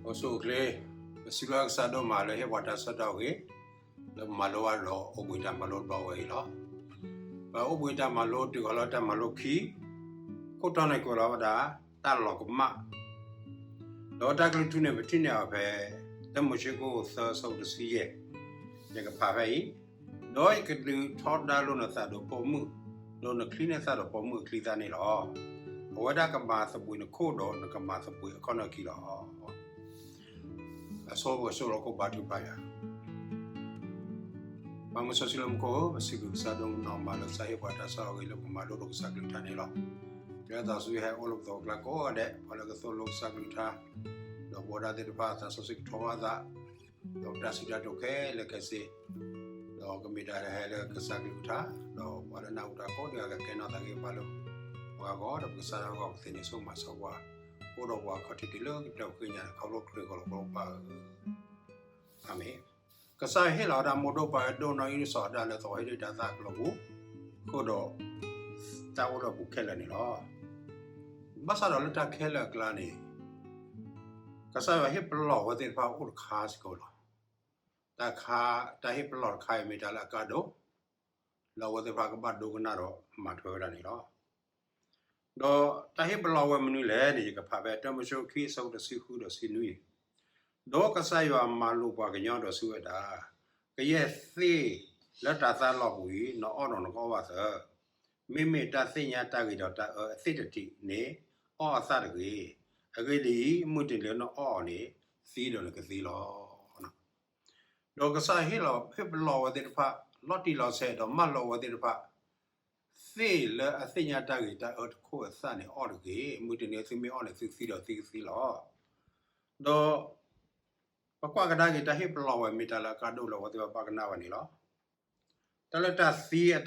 အိၣ်ဆူၣ်အိၣ်ချ့, ပစံးဘျုးကစၢ်ဒိၣ်မးလၢဟ့ၣ်ပှၤတၢ်ဆၢကတီၢ်အဂ့ၢ်, လၢပမၤလိဘၣ်ဒီးအိၣ်ဘှံးတၢ်မၤလိတဘျီဝဲအံၤလီၤ. ပအိၣ်ဘှံးတၢ်မၤလိတုၤဃီၤလၢတၢ်မၤလိခံ, ခိၣ်တီန့ၣ်ကွဲးလီၤဝဲဒၣ် တၢ်လီၤကမၣ်, ဒီးတၢ်ကလုၢ်ထူန့ၣ် ပထံၣ်န့ၢ်အီၤဖဲ တၢမိၤၡ့ခိၣ်သၢဆၢတဆံယဲၢ်, ယကဖးဖဲအံၤ, ဒီးယကဒုးထီဒါလိာ်နသးဒီးပိာ်မုၣ်, ဒီးနချံနသၣ်ဒီးပိာ်မုၣ်အချံသၣ်န့ၣ်လီၤ. အဝဲဒၣ်ကမၤသဘှံးနခိၣ်ဒီးနကမၤသဘှံးအခီၣ်နၢၣ်ခံလီၤ. အဆိပကဆိၣ်လီၤခိၣ်ဘါထုကဖၣ်ယွၤ. ပၢ်မုၢ်စီဆှံလၢမူခိၣ်ဧၢ, ပစံးဘျုးကစၢ်ဒိၣ်မးလၢကစၢ်ဟ့ၣ်ပှၤတၢ်ဆၢအဂ့ၢ်လၢပမၤလိဒီးကစၢ်ကလုၢ်ကထါန့ၣ်လီၤ. လၢသးစီဆှံဟဲအိၣ်လၢပသီအကျါကိးဂၤဒဲး, ပှၤလၢကသိၣ်လိကစၢ်ကလုၢ်ကထါ, ဒီးပဝဲဒၣ်သ့ၣ်တဖၣ်သးစီဆှံကထီဘၣ်သး ဒီးပတၢ်စံးတၢ်ကတိၤခဲလၢာ်ခဲဆ့, ဒီးကမ့ၢ်တၢ်ဟဲလၢကစၢ်ကလုၢ်ကထါ, ဒီးပှၤလၢနၢ်ဟူတၢ်ကိးဂၤဒဲး ကကဲနီၢ်သးဂ့ၤဘၣ်လၢပှၤဂီၢ်, ဒီးပကစၢ်ယွၤအဂီၢ် ပသ့ၣ်န့ၣ်ဆိၣ်ဂ့ၤမၤစၢၤပှၤ, အိၣ်ဒီးပှၤခီၣ်ထံးတုၤလၢကတၢၢ်ပဃ့ညါန့ၣ် ခီဖျိခရံာ်အဂီၢ်လီၤ ပၢ်ဧၢ. အၤမ့ၣ်. ကစၢ်ယွၤဟ့ၣ်လီၤဝဲဒၣ် မိၢ်ဒိၣ်ပၢ်ဒိၣ် နီၢ်အံၣ်စရ့လး လၢသဝီဟ့ၣ်ဒုၣ်ဒါသၣ်အကျါပူၤ, ဃုာ်ဒီး တၢ်အိၣ်ဒီးပူၤခဲလၢာ်န့ၣ်လီၤ. ဘၣ်ဆၣ်ဒီးလၢတၢ်ခဲလၢာ်အကျါန့ၣ် ကစၢ်ယွၤဟ့ၣ်ပလီၢ်ဝဲသ့ၣ်တဖၣ်အိၣ်တခါစ့ၢ်ကီးလီၤ. တၢ်ခါ, တၢ်ဟ့ၣ်ပလီၢ်တခါအံၤမ့ၢ်တၢ်လၢအကါဒိၣ်, လၢအဝဲသ့ၣ်တဖၣ်ကဘၣ်ဒိကနၣ်ဒီးမၤထွဲဝဲဒၣ်န့ၣ်လီၤ. ဒီးတၢ်ဟ့ၣ်ပလီၢ်ဝဲမနုၤလဲၣ်န့ၣ် ယကဖးဖဲတၢမိၤၡ့ခံ အဆၢဖိတဆံဃုဒီးတဆံနွံ, ဒီးကစၢ်ယွၤမၤလိာ်ပှၤကညီဒီးစံးဝဲဒၣ်, ကယဲၢ်သ့ၣ်လၢတၤသၣ်လီၢ်ပူၤအံၤ နအီၣ်ဒီးနကအီၣ်ဘၣ်သၢ, မ့မ့ၢ်တၢ်သ့ၣ်ညါတၢ်ဂ့ၤဒီးတၢ်အၢအသ့ၣ်တထံးန့ၣ် အီၣ်အသၣ်တဂ့ၤ. အဂ့ၢ်ဒ်အံၤ, မုၢ်တနံၤလၢနအီၣ်အီၤန့ၣ် သံဒီးနကသံလီၤ. ဒီးကစၢ်ဟ့ၣ်လီၤ, ဟ့ၣ်ပလီၢ်ဝဲသ့ၣ်တဖၣ် လီၤတံၢ်လီၤဆဲး ဒီးမၢလီၤဝဲသ့ၣ်တဖၣ် သ့ၣ်လၢအသ့ၣ်ညါတၢ်ဂ့ၤတၢ်အၢတခိၣ်အသၣ်န့ၣ် အီၣ်တဂ့ၤ. မုၢ်တနံၤသုမ့ၢ်အီၣ်န့ၣ် သုသံဒီးသုကသံလီၤ. ဒီးပကွၢ်ကဒါက့ၤ တၢ်ဟ့ၣ်ပလီၢ်ဝဲမ့ၢ်တၢ်လၢအကါဒိၣ်လၢအဝဲသ့ၣ်တဖၣ်ဘၣ်ကနၣ်ဝဲန့ၣ်လီၤ. တၢ်လၢတၢ်သံ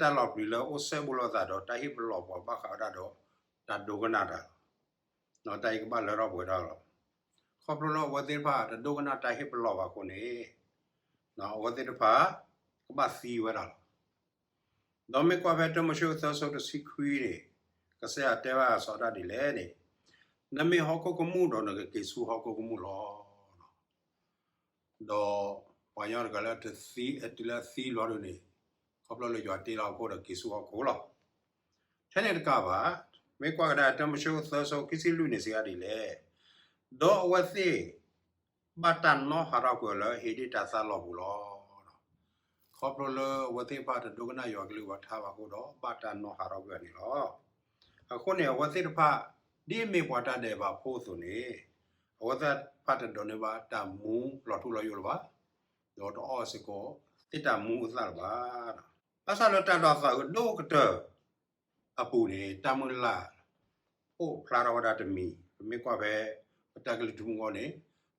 အတၢ်လီၤပျံၤလၢအအိၣ်စဲဘူးလိာ်သးဒီး တၢ်ဟ့ၣ်ပလီၢ်ပှၤဘၣ်ဃးဝဲဒၣ်ဒီး တၢ်ဒိကနၣ်တၢ်လီၤ. တၢ်အံၤကဘၣ်လၢထီၣ်ပှဲၤထီၣ်လီၤ. ခီဖျိလၢအဝဲသ့ၣ်တဖၣ်တဒိကနၣ်တၢ်ဟ့ၣ်ပလီၢ်ဘၣ်အဃိန့ၣ်, အဝဲသ့ၣ်တဖၣ်ကဘၣ်သံဝဲဒၣ်လီၤ. ဒီးမ့ၢ်ကွၢ်ဖဲတၢမိၤၡ့သၢဆၢတဆံခွံန့ၣ်, ကစၢ်ယွၤတဲဘၣ်စီၤအၤဒၣ်ဒ်လဲၣ်န့ၣ်, နမ့ၢ်ဟီၣ်ခိၣ်ကမူၣ်ဒီးနကက့ၤဆူဟီၣ်ခိၣ်ကမူၣ်လီၤ. ဒီးပှၤကညီတဂၤလၢအသံ, တုၤလၢအသံဘျီဒုန့ၣ်, ခီဖျိလၢယွၤတ့လီၤအဃိဒီးက့ၤဆူဟီၣ်ခိၣ်လီၤ. ထဲန့ၣ်တကးဘၣ်, မ့ၢ်ကွၢ်ကဒါတၢမိၤၡ့သၢဆၢခံဆံလွံၢ်န့ၣ်စံးဝဲဒၣ်ဒ်လဲၣ်, ဒီးအဝဲသ့ၣ်ဘၣ်တၢ်နီၣ်ဟးထီၣ်ကွံာ်အီၤလၢဟ့ၣ်ဒ့ၣ်တၤသၣ်လီၢ်ပူၤလီၤ. ခီဖျိလၢအဝဲသ့ၣ်တဖၣ်တဒိကနၣ်ယွၤကလုၢ်ကထါဘၣ်အဃိဒီး ဘၣ်တၢ်နီၣ်ဟးထီၣ်ကွံာ်အီၤန့ၣ်လီၤ. အဃိန့ၣ် အဝဲသ့ၣ်တဖၣ် ဒ်အမ့ၢ်ပှၤတၢ်ဒဲးဘးဖိအသိးန့ၣ်, အဝဲသ့ၣ်တဖၣ်တဒိးန့ၢ်ဘၣ်တၢ်မူလီၤထူလီၤယိာ်လၢၤဘၣ်, ဒီးတအီၣ်စ့ၢ်ကီးသ့ၣ်တၢ်မူအသၣ်လၢၤဘၣ်. ဘၣ်ဆၣ်လၢတၢ်ဒီးသးအုးဒိၣ်ကတၢၢ်အပူၤန့ၣ် တၢ်မုၢ်လၢ်အိၣ်ဖျါထီၣ်ဝဲဒၣ်တမံၤ, ပမ့ၢ်ကွၢ်ဖဲ ပတၢ်ကလုၢ်ထူမူကီၢ်န့ၣ်,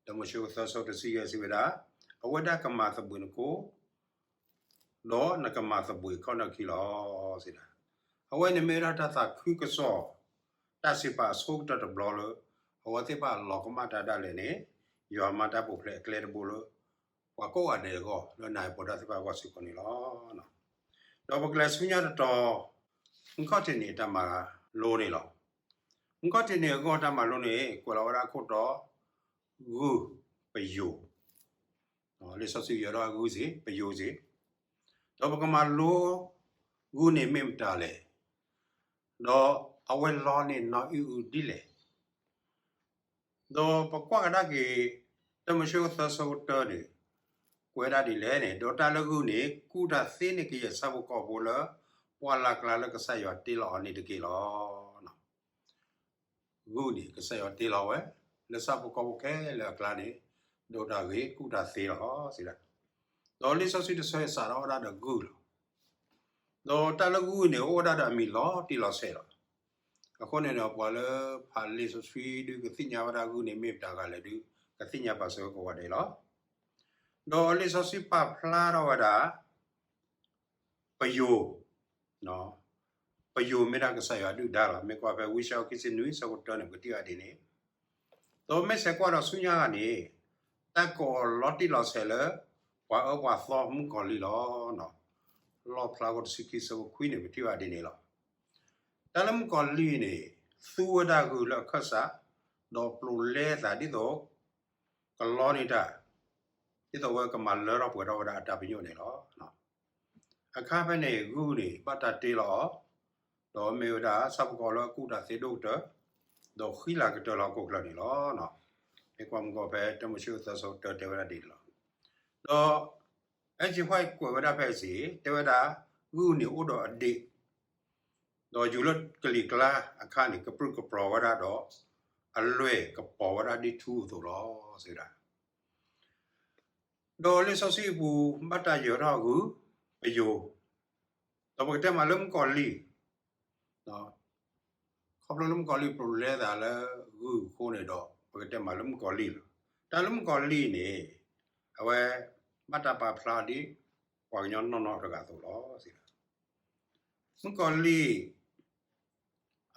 တၢမိၤၡ့သၢဆၢတဆံယဲၢ်စံးဝဲဒၣ်, အဝဲဒၣ်ကမၤသဘှံးနခိၣ် ဒီးနကမၤသဘှံးအခီၣ်နၢၣ်ခံလီၤ စံးဒၣ်. အဝဲန့ၣ်မ့ၢ်ဝဲဒၣ်တၢ်သးခုကစီၣ် တၢ်စံးပာ်အဆိကတၢၢ်တဘျီလၢ အဝဲသ့ၣ်တဖၣ်လီၤကမၣ်တၢ်ဒၣ်လဲာ်န့ၣ်, ယွၤမၤတၢ်ပူၤဖျဲးအကျဲတဘိလၢ ပှၤကိးဂၤဒဲးအဂီၢ် လၢနၢ်ဟူပှၤဒၣ်သ့ၣ်တဖၣ်အဂီၢ်စ့ၢ်ကီးန့ၣ်လီၤ. ဒီးပကလဲၤဆူညါတတီၤ မူခီၣ်ထံးနံၤအတၢ်မၤလိန့ၣ်လီၤ. မူခီၣ်ထံးနံၤအဂီၢ်တၢ်မၤလိန့ၣ် ကွဲးလီၤဝဲဒၣ်ခိၣ်တီ ဂုၢ်ပယိၤ, လံာ်စီဆှံယဲၤထီၣ်ဂုၢ်စ့ၢ် ပယိၤစ့ၢ်, ဒီးပကမၤလိ ဂုၢ်န့ၣ်မ့ၢ်မတၤလဲၣ်, ဒီးအဝဲလီန့ၢ်နီၢ်အံၣ်အုဒ်လဲၣ်. ဒီးပကွၢ်ကဒါက့ၤ တၢမိၤၡ့သၢဆၢတၢန့ၣ် ကွဲးဒၣ်ဒ်လဲၣ်န့ၣ်, ဒီးတၢ်လၢဂုၢ်န့ၣ် ကူၣ်တၢ်သ့န့ၢ်ကယဲၢ်ဆၣ်ဖိကီၢ်ဖိလၢ ပှၢ်လၢ်ကျါလၢကစၢ်ယွၤတ့လီၤအီၤန့ၣ်တက့ၢ်လီၤ. ဂုၢ်န့ၣ် ကစၢ်ယွၤတ့လီၤဝဲ လၢဆၣ်ဖိကီၢ်ဖိခဲလၢာ်အကျါန့ၣ် ဒိၣ်တၢ်ဂ့ၤ ကူၣ်တၢ်သ့လီၤ စံးဒၣ်. ဒီးလံာ်စီဆှံတဆၢစးထီၣ်ဝဲဒၣ်ဒီးဂုၢ်လီၤ. ဒီးတၢ်လၢဂုၢ်န့ၣ် အိၣ်ဝဲဒၣ်ဒီးအမံၤလီၤတံၢ်လီၤဆဲးလီၤ. အဃိန့ၣ်ဒီး ပှၤလၢဖးလံာ်စီဆှံဒုးကသ့ၣ်ညါဝဲဒၣ်ဂုၢ်န့ၣ်မ့ၢ်မတၤဂၤလဲၣ်ဒုး ကသ့ၣ်ညါပာ်စၢၤကိးဂၤဒဲးလီၤ. ဒီးလံာ်စီဆှံပာ်ဖျါထီၣ်ဝဲဒၣ် ပယိၤ, ပယိၤမ့ၢ်ဒၣ်ကစၢ်ယွၤဒုၣ်ဒါလီၤ. မ့ၢ်ကွၢ်ဖဲဝံယၡါယၤ ခံဆံနွံ ဆၢဖိတၢန့ၣ် ပကထံၣ်ဘၣ်ဒ်န့ၣ်, ဒီးမ့ၢ်ဆဲးကွၢ်ဒီးဆူညါဂၤန့ၣ် တၢ်ကိးအီၤလီၤတံၢ်လီၤဆဲးလၢ ပှၤအၢပှၤသီမုၣ်ကီၤလံၢ်လီၤ. လီၣ်ဖျါခိၣ်တဆံခံ ဆၢဖိခွံန့ၣ် ပထံၣ်ဘၣ်ဒ်န့ၣ်လီၤ. တၢ်လၢမုၣ်ကီၤလံၢ်န့ၣ် သူဝဲဒၣ်ဂုၢ်လၢအခၢၣ်စး, ဒီးပျိးလဲသးဒ်သိး ကလီန့ၢ်တၢ်, ဒ်သိးအဝဲကမၤလၢထီၣ်ပှဲၤထီၣ်ဝဲဒၣ်အတၢ်ပညိၣ်န့ၣ်လီၤ. အခါဖဲန့ၣ် ဂုၢ်န့ၣ် ဘၣ်တၢ်တ့လီၤအီၤ, ဒီးမ့ၢ်ဝဲဒၣ်ဆၣ်ဖိကီၢ်ဖိလၢအကူၣ်တၢ်သ့ဒိၣ်ကတၢၢ်, ဒီးဃံလၤကတၢၢ်လၢဟီၣ်ခိၣ်ချၢန့ၣ်လီၤ. မ့ၢ်ကွၢ်မုၢ်ကီၢ်ဖဲတၢမိၤၡ့သၢဆၢတၢတဲဝဲဒၣ်ဒ်န့ၣ်လီၤ. ဒီး Ellen White ကွဲးဝဲဒၣ်ဖဲအံၤစ့ၢ် တဲဝဲဒၣ် ဂုၢ်န့ၣ်အိၣ်ဒီးအဒံး ဒီးယူၤလၢကလံၤကျါအခါန့ၣ် ကပြုၢ်ကပြီၤဝဲဒၣ်ဒီး အလွဲၢ်ကပီၤဝဲဒၣ်ဒ်ထူအသိးလီၤ စံးဝဲဒၣ်. ဒီးလံာ်စီဆှံအပူၤ ဘၣ်တၢ်ယၢၤထီၣ်ဂုၢ်ပယိၤ, ဒီးပကတဲမးလၢမုၣ်ကီၤလံၢ်, ခီဖျိလၢမုၣ်ကီၤလံၢ်ပျိးလဲသးလၢဂုၢ်အဃိန့ၣ်ဒီး ပကတဲမးလၢမုၣ်ကီၤလံၢ်လီၤ. တၢ်လၢမုၣ်ကီၤလံၢ်န့ၣ် အဝဲ ဘၣ်တၢ်ပာ်ဖျါဒ်ပှၤကညီနီၢ်နီၢ်တဂၤအသိးလီၤ စံးဝဲဒၣ်. မုၣ်ကီၤလံၢ်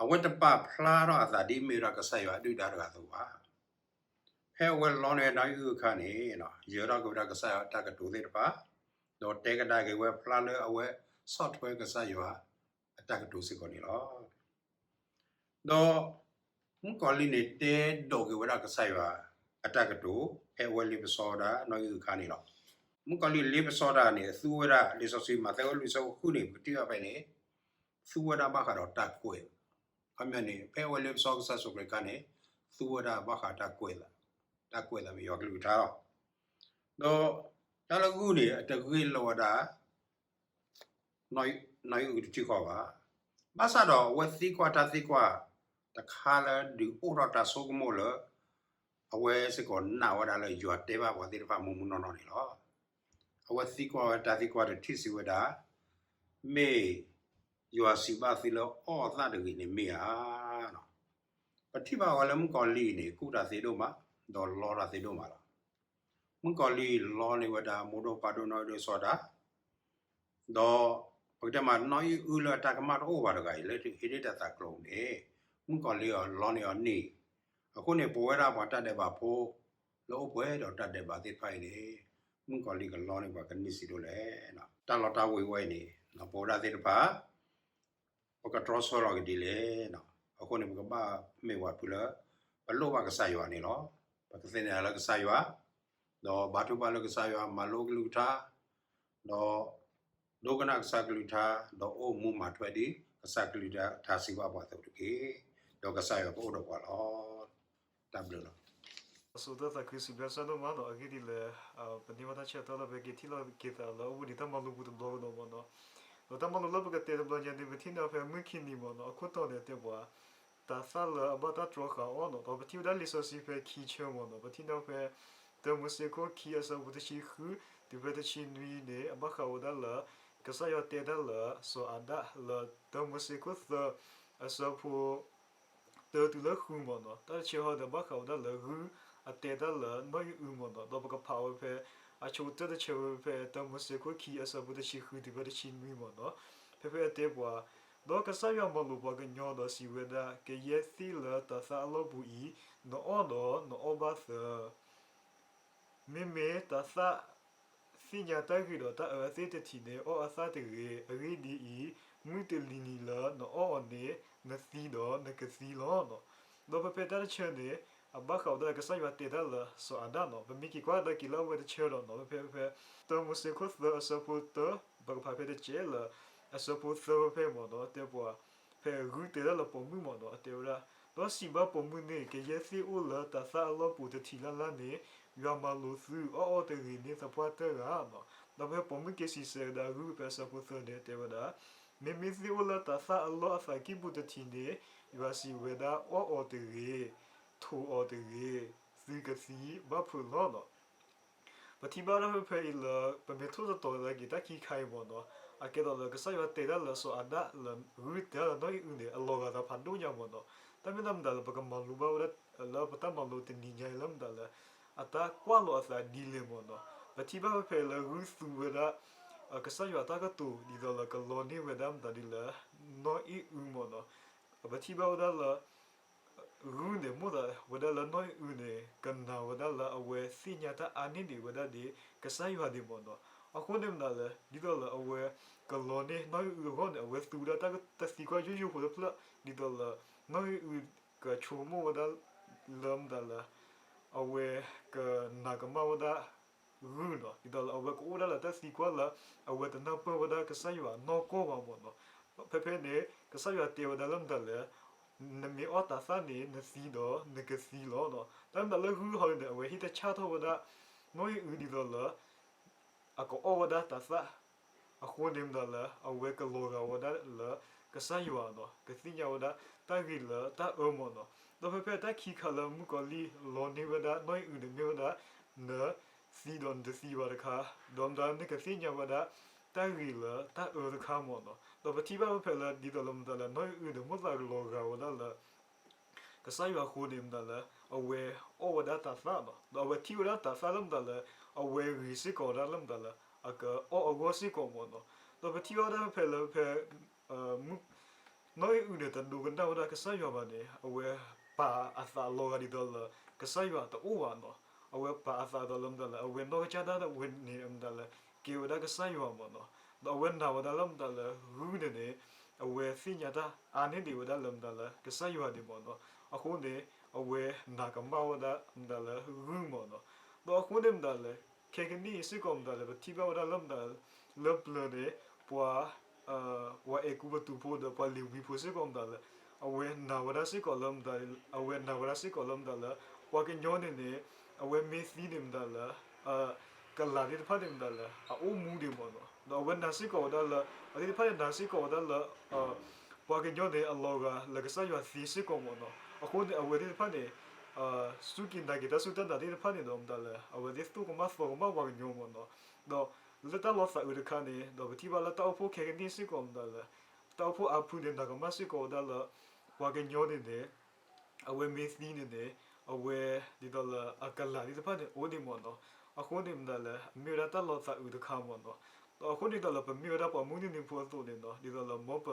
အဝဲတပာ်ဖျါထီၣ်အသးဒ်မ့ၢ်ဝဲဒၣ်ကစၢ်ယွၤအဒုၣ်ဒါတဂၤအသိးဘၣ်. ဖဲအဝဲလီန့ၢ်နီၢ်အံၣ်အုၣ်အခါန့ၣ် ယၢၤထီၣ်က့ၤဝဲဒၣ်ကစၢ်ယွၤအတၢ်ကတိၤသ့ၣ်တဖၣ်, ဒီးတဲကဒါက့ၤဝဲဖျါလၢအဝဲဆီၣ်ထွဲကစၢ်ယွၤအတၢ်ကတိၤစ့ၢ်ကီးန့ၣ်လီၤ. ဒီးမုၣ်ကီၤလံၢ်န့ၣ် တဲဒိးက့ၤဝဲဒၣ်ကစၢ်ယွၤအတၢ်ကတိၤ ဖဲအဝဲလ့ပစီဝဲဒၣ်နီၢ်အံၣ်အုၣ်အခါန့ၣ်လီၤ. မုၣ်ကီၤလံၢ်လ့ပစီတၢ်န့ၣ် သူဝဲဒၣ် လံာ်စီဆှံမးသဲအဆၢလွံၢ်ဆၢဃုန့ၣ် ပကထံၣ်ဘၣ်ဖဲန့ၣ် သူဝဲဒၣ်ဘၣ်ဃးဒီးတၢ်ကွဲး, ခီပညီန့ၣ် ဖဲအဝဲလ့ပစီကစၢ်ယ့ၣ်ၡူးခရံာ်အခါန့ၣ် သူဝဲဒၣ်ဘၣ်ဃးတၢ်ကွဲးသး, တၢ်ကွဲးသးမ့ၢ်ယွၤကလုၢ်ကထါလီၤ. ဒီးတၢ်လၢဂုၢ်န့ၣ် အတဂ့ၢ်လီၤဝဲဒၣ် နီၢ်အံၣ်အုၣ်တထံၣ်ဃီဘၣ်. ဘၣ်ဆၣ်ဒီးအဝဲသံကွၢ်တၢ်သံကွၢ်တခါလၢဒုးအိၣ်ထီၣ်တၢ်ဆိကမိၣ်လၢ အဝဲစ့ၢ်ကီးနာ်ဝဲဒၣ်လၢယွၤတဲဘၣ်ပှၤသ့ၣ်တဖၣ်မူမူနီၢ်နီၢ်န့ၣ်လီၤ. အဝဲသံကွၢ်ဝဲတၢ်သံကွၢ်တထံၣ်စံးဝဲဒၣ်, မ့ၢ်ယွၤစံးဘၣ်သုလၢအီၣ်သၣ်တဂ့ၤန့ၣ်မ့ၢ်ဧါ. ပထံၣ်ဘၣ်ဝဲလၢမုၣ်ကီၤလံၢ်န့ၣ် ကူၣ်တၢ်သ့ဒိၣ်မး, ဒီးလီတၢ်သ့ဒိၣ်မးလီၤ. မုၣ်ကီၤလံၢ်လီန့ၢ်ဝဲဒၣ်မိၢ်ဒိၣ်ပၢ်ဒိၣ်နီၢ်အံၣ်အုၣ်စီၤဒၤ, ဒီးပကတဲမးနီၢ်အံၣ်အုၣ်လၢအတၢ်ကမၣ်တအိၣ်ဘၣ်တဂၤအံၤ လၢဟ့ၣ်ဒၣ်တၢ်သးကျိၤန့ၣ် မုၣ်ကီၤလံၢ်အီၤလီန့ၢ်အီၤန့ၢ်, အဃိန့ၣ် ပဝဲဒၣ်ပှၤတၢ်ဒဲးဘးဖိ လၢအိၣ်ပှဲၤဒီးတၢ်ဒဲးဘးသ့ၣ်တဖၣ်အံၤန့ၣ် မုၣ်ကီၤလံၢ်ကလီန့ၢ်ပှၤကန့ၢ်စံးဒိၣ်လဲၣ်. တၢ်လီတၢ်ဝ့ၤဝဲအံၤန့ၣ် ပဝဲဒၣ်သ့ၣ်တဖၣ် ပကတြီဆၢလီၤကဒ်လဲၣ်. အဃိန့ၣ် ပကဘၣ်မ့ၢ်ပှၤဖုလၢ ပလိၣ်ဘၣ်ကစၢ်ယွၤန့ၣ်လီၤ. ပကသန့ၤလၢကစၢ်ယွၤ, ဒီးဘါထုကဖၣ်လၢကစၢ်ယွၤ မၤလိကလုၢ်ကထါ, ဒီး ဒိကနၣ်ကစၢ်ကလုၢ်ကထါ, ဒီးအိၣ်မူမၤထွဲဒ် ကစၢ်ကလုၢ်ကထါစံးဘၣ်ပှၤအသိးတက့ၢ်. ဒီးကစၢ်ယွၤကအိၣ်ဒီးပှၤလီၤ. တၢ်ဘျုးလီၤ. အဆိကတၢၢ်သးခုစံးဘျုးကစၢ်ဒိၣ်မးနီၤ, အဂ့ၢ်ဒ်အံၤလၢ ပန့ၢ်ဘၣ်တၢ်ဆၢကတီၢ်လၢပက့ၤထံၣ်လိာ်က့ၤသးလၢ အိၣ်ဘှံးနံၤတၢ်မၤလိပူၤတဘျီကဒီးမ့ၢ်နီၤ. ဒီးတၢ်မၤလိလၢပကတဲတဘျီညါန့ၣ် ပထံၣ်န့ၢ်ဖဲမုၢ်ခံနံၤမ့ၢ်နီၤ, အခိၣ်တီန့ၣ်တဲပှၤ တၤသၣ်လၢအဘၣ်တၢ်တြီဃာ်အီၤနီၤ, ဒီးပထံၣ်ဝဲဒၣ်လံာ်စီဆှံဖဲခံဆၢမ့ၢ်နီၤ, ပထံၣ်န့ၢ်ဖဲ တၢမိၤၡ့ခိၣ်ခံအဆၢဖိတဆံဃု တုၤဖဲတဆံနွံန့ၣ် အဘၣ်ဃးဝဲဒၣ်လၢ ကစၢ်ယွၤတဲတၢ်လၢစီၤအၤဒၣ်လၢ တၢမိၤၡ့ခိၣ်သၢ အဆၢဖိ တၢတုၤလၢဃုမ့ၢ်နီၤ, တၢ်တဆၢဟီဒီးဘၣ်ဃးဝဲဒၣ်လၢဂုၢ်အတဲတၢ်လၢနီၢ်အံၣ်အုၣ်မ့ၢ်နီၤ, ဒီးပကဖးဝဲဖဲ အဆိကတၢၢ်တဆၢဝဲဖဲ တၢမိၤၡ့ခိၣ်ခံအဆၢဖိတဆံဃုတုၤဖဲတဆံနွံမ့ၢ်နီၤ, ဖဲဖဲအတဲပှၤ, ဒီးကစၢ်ယွၤမၤလိာ်ပှၤကညီဒီးစံးဝဲဒၣ်, ကယဲၢ်သ့ၣ်လၢတၤသၣ်အလီၢ်ပူၤအံၤ, နအီၣ်ဒီးနအီၣ်ဘၣ်သၢ မ့မ့ၢ်တၤသၣ်သ့ၣ်ညါတၢ်ဂ့ၤဒီးတၢ်အၢအသ့ၣ်တထံးန့ၣ် အီၣ်အသၣ်တဂ့ၤ. အဂ့ၢ်ဒ်အံၤ, မုၢ်တလံၤနံၤလၢနအီၣ်အီၤန့ၣ် နသံဒီးနကသံလီၤ. ဒီးဖဲဖဲတၢ်တဆၢန့ၣ် အဘၣ်ဃးဝဲဒၣ်ကစၢ်ယွၤတဲတၢ်လၢစီၤအၤဒၣ်နီၤ, ပမ့ၢ်က့ၤကွၢ်ကဒါက့ၤလၢအဝဲတဆၢဒီးနီၤ, ဖဲဖဲ တၢမိၤၡ့ခိၣ်သၢအဆၢဖိတၢ ပကဖးဖဲတကဲးလၢ အဆၢဖိသၢဖဲဖဲမ့ၢ်နီၤ, တဲပှၤ ဖဲဂုၢ်တဲတၢ်လၢပိာ်မုၣ်မ့ၢ်နီၤ, အတဲဝဲဒၣ်, ဒီးစံးဘၣ်ပိာ်မုၣ်န့ၣ်, ကယဲၢ်သ့ၣ်အိၣ်လၢတၤသၣ်အလီၢ်ပူၤတထံးလၢ်လၢ်န့ၣ်, ယွၤမၤလိာ်သုအီၣ်အီၤတဂ့ၤန့ၢ်သပှၢ်တၢၢ်ဧါနီၤ. ဒီးဖဲပိာ်မုၣ်က့ၤစံးဆၢဝဲဒၣ်ဂုၢ်ဖဲအဆၢဖိသၢန့ၣ် တဲဝဲဒၣ်, မ့မ့ၢ်သ့ၣ်အိၣ်လၢတၤသၣ်အလီၢ်အသးကံၢ်ပူၤတထံးန့ၣ်, ယွၤစံးဝဲဒၣ်အီၣ်အီၤတဂ့ၤ, ထိးအီၤတဂ့ၤ, သုကသံဘၣ်ဖုးလီၤနီၤ. ပထံၣ်ဘၣ်ဝဲဒၣ်ဖဲဖဲအံၤလၢ ပမ့ၢ်ထိၣ်သတြီၤကဒါက့ၤတၢ်ခံခါအံၤမ့ၢ်နီၤ, အကဲသိးလၢကစၢ်ယွၤတဲတၢ်လၢစီၤအၤဒၣ်လၢဂုၢ်တဲတၢ်လၢနီၢ်အံၣ်အုၣ်န့ၣ် အလီၤဂာ်သးဖးဒိၣ်ညါမ့ၢ်နီၤ. တၢ်မ့ၢ်တၢ်မတၤလၢပကမၤလိဘၣ်ဝဲဒၣ်လၢပတၢ်မၤလိတနံၤညါအံၤလၢမတၤလၢ အတၢ်ကွၢ်လီၤအသးဒ်လဲၣ်မ့ၢ်နီၤ. ပထံၣ်ဘၣ်ဖဲဖဲလၢဂုၢ်သူဝဲဒၣ် ကစၢ်ယွၤအတၢ်ကတိၤ ဒ်သိးလၢကလီန့ၢ်ဝဲဒၣ်မတၤဒ်လၢ နီၢ်အံၣ်အုၣ်မ့ၢ်နီၤ. ပထံၣ်ဘၣ်ဝဲဒၣ်လၢ ဂုၢ်န့ၣ် မိၣ်သးဝဲဒၣ်လၢနီၢ်အံၣ်အုၣ်န့ၣ် ကနာ်ဝဲဒၣ်လၢအဝဲသ့ၣ်ညါတၢ်အါန့ၢ်ဒံးဝဲဒၣ်ဒ်ကစၢ်ယွၤဒံးမ့ၢ်နီၤ. အဃိန့ၣ်မတၤလဲၣ် ဒ်သိးလၢအဝဲကလီန့ၢ်နီၢ်အံၣ်အုၣ်အဂီၢ်န့ၣ် အဝဲသူဝဲဒၣ်တၢ်သံကွၢ်ယိယိဖိတဖျၢၣ် ဒ်သိးလၢ နီၢ်အံၣ်အုၣ်ကဆိကမိၣ်ဝဲဒၣ်လၢမတၤလၢ အဝဲကနာ်ကမၣ်ဝဲဒၣ်ဂုၢ်နီၤ, ဒ်သိးလၢအဝဲကအိၣ်ဒၣ်လၢတၢ်သံကွၢ်လၢ အဝဲတနၢ်ပၢၢ်ဝဲဒၣ်ကစၢ်ယွၤနီၢ်ကီၢ်ဘၣ်မ့ၢ်နီၤ. ဖဲဖဲန့ၣ် ကစၢ်ယွၤတဲဝဲဒၣ်လၢမတၤလဲၣ်, နမ့ၢ်အီၣ်တၤသၣ်န့ၣ် နသံဒီးနကသံလီၤနီၤ. တၢ်မတၤလၢဂုၢ်ဟီန့ၣ် အဝဲဟ့ၣ်တၢ်ဆၣ်ထီၣ်ဝဲဒၣ် နီၢ်အံၣ်အုၣ်ဒ်သိးလၢ အကအီၣ်ဝဲဒၣ်တၤသၣ်, အဃိန့ၣ်မတၤလဲၣ် အဝဲကလီၤဂာ်ဝဲဒၣ်လၢကစၢ်ယွၤနီၤ, ကသ့ၣ်ညါဝဲဒၣ်တၢ်ဂ့ၤလၢတၢ်အၢမ့ၢ်နီၤ. ဒီးဖဲဖဲတၢ်ခံခါလၢမုၣ်ကီၤလံၢ်လီန့ၢ်ဝဲဒၣ်နီၢ်အံၣ်အုၣ်န့ၣ်မ့ၢ်ဝဲဒၣ် နသံဒီးနတသံဘၣ်တခါ, ဒီးမတၤနကသ့ၣ်ညါဝဲဒၣ်တၢ်ဂ့ၤလၢတၢ်အၢတခါမ့ၢ်နီၤ. ဒီးပထံၣ်ဘၣ်ဖဲဖဲလၢဒ်သိးလၢမတၤလဲၣ် နီၢ်အံၣ်အုၣ်န့ၣ် မိၣ်သးကလီၤဂာ်ဝဲဒၣ်လၢ ကစၢ်ယွၤအဃိန့ၣ်မတၤလဲၣ် အဝဲအီၣ်ဝဲဒၣ်တၤသၣ်နီၤ, ဒီးအဝဲထံၣ်ဝဲဒၣ်တၤသၣ်လၢမတၤလဲၣ် အဝဲဂ့ၤစ့ၢ်ကီးဝဲဒၣ်လၢမတၤလဲၣ် အကအီၣ်အဂီၢ်စ့ၢ်ကီးမ့ၢ်နီၤ. ဒီးပထံၣ်ဘၣ်ဝဲဒၣ်ဖဲဖဲလၢဖဲ နီၢ်အံၣ်အုၣ်န့ၣ် တဒိကနၣ်ဝဲဒၣ်ကစၢ်ယွၤဘၣ်န့ၣ် အဝဲပာ်အသးလီၤဂာ်ဒ်သိးလၢ ကစၢ်ယွၤတအိၣ်ဘၣ်နီၤ. အဝဲပာ်အသးဒ်သိးလၢမတၤလဲၣ် အဝဲနီၢ်ကစၢ်ဒၣ်ဝဲန့ၣ်မတၤလဲၣ် ကဲဝဲဒၣ်ကစၢ်ယွၤမ့ၢ်နီၤ. ဒီးအဝဲနာ်ဝဲဒၣ်လၢမတၤလဲၣ် ဂုၢ်န့ၣ်န့ၣ် အဝဲသ့ၣ်ညါတၢ်အါန့ၢ်ဒံးဝဲဒၣ်လၢမတၤလဲၣ် ကစၢ်ယွၤန့ၣ်မ့ၢ်နီၤ. အဃိန့ၣ် အဝဲနာ်ကမၣ်ဝဲဒၣ်မတၤလဲၣ် ဂုၢ်မ့ၢ်နီၤ. ဒီးအဃိန့ၣ်မတၤလဲၣ် ခဲကနံၣ်အံၤစ့ၢ်ကီးမတၤလဲၣ် ပထံၣ်ဘၣ်ဝဲဒၣ်လၢမတၤ လၢပျၢၤန့ၣ် ပှၤ ပှၤအဲၤကူပတူးဖိဒီးပှၤလ့ၤဝံဖိစ့ၢ်ကီးမတၤလဲၣ် အဝဲနာ်ဝဲဒၣ်စ့ၢ်ကီးလၢမတၤ အဝဲနာ်ဝဲဒၣ်စ့ၢ်ကီးလၢမတၤလဲၣ် ပှၤကညီန့ၣ်န့ၣ် အဝဲမ့ၢ်သံန့ၣ်မတၤလဲၣ် ကလၤသ့ၣ်တဖၣ်န့ၣ်မတၤလဲၣ် အအိၣ်မူဒံးမ့ၢ်နီၤ. ဒီးအဝဲနာ်စ့ၢ်ကီးဝဲဒၣ်လၢ အသ့ၣ်တဖၣ်န့ၣ်နာ်စ့ၢ်ကီးဝဲဒၣ်လၢ ပှၤကညီန့ၣ် အလီၤဂာ်လၢကစၢ်ယွၤသ့စ့ၢ်ကီးမ့ၢ်နီၤ. အဃိန့ၣ် အဝဲသ့ၣ်တဖၣ်န့ၣ် စူၢ်က့ၤနာ်က့ၤတၢ်စူၢ်တၢ်နာ်သ့ၣ်တဖၣ်န့ၣ်ဒီးမတၤလဲၣ် အဝဲသ့ၣ်သိၣ်ကမၣ်သီကမၣ်ပှၤကညီမ့ၢ်နီၤ. ဒီးလၢတၢ်လီၤသးအုးတခါန့ၣ် ဒီးပထံၣ်ဘၣ်လၢတၢ်အိၣ်ဖှိၣ်ခဲကနံၣ်စ့ၢ်ကီးမတၤလဲၣ် တၢ်အိၣ်ဖှိၣ်အါဖုန့ၣ် နာ်ကမၣ်စ့ၢ်ကီးဝဲဒၣ်လၢ ပှၤကညီန့ၣ်န့ၣ် အဝဲမ့ၢ်သံန့ၣ်န့ၣ် အဝဲဒ်သိးလၢအကလၤသ့ၣ်တဖၣ်န့ၣ် အိၣ်ဒံးမ့ၢ်နီၤ. အဃိန့ၣ်မတၤလဲၣ် အမ့ၢ်ဝဲဒၣ်တၢ်လီၤသးအုးတခါမ့ၢ်နီၤ. ဒီးအဃိန့ၣ်ဒီးလၢပမ့ၢ်ဝဲဒၣ်ပှၤမုၢ်နံၤနံၤဖိအသိးန့ၣ်နီၤ ဒ်သိးလၢမ်ပ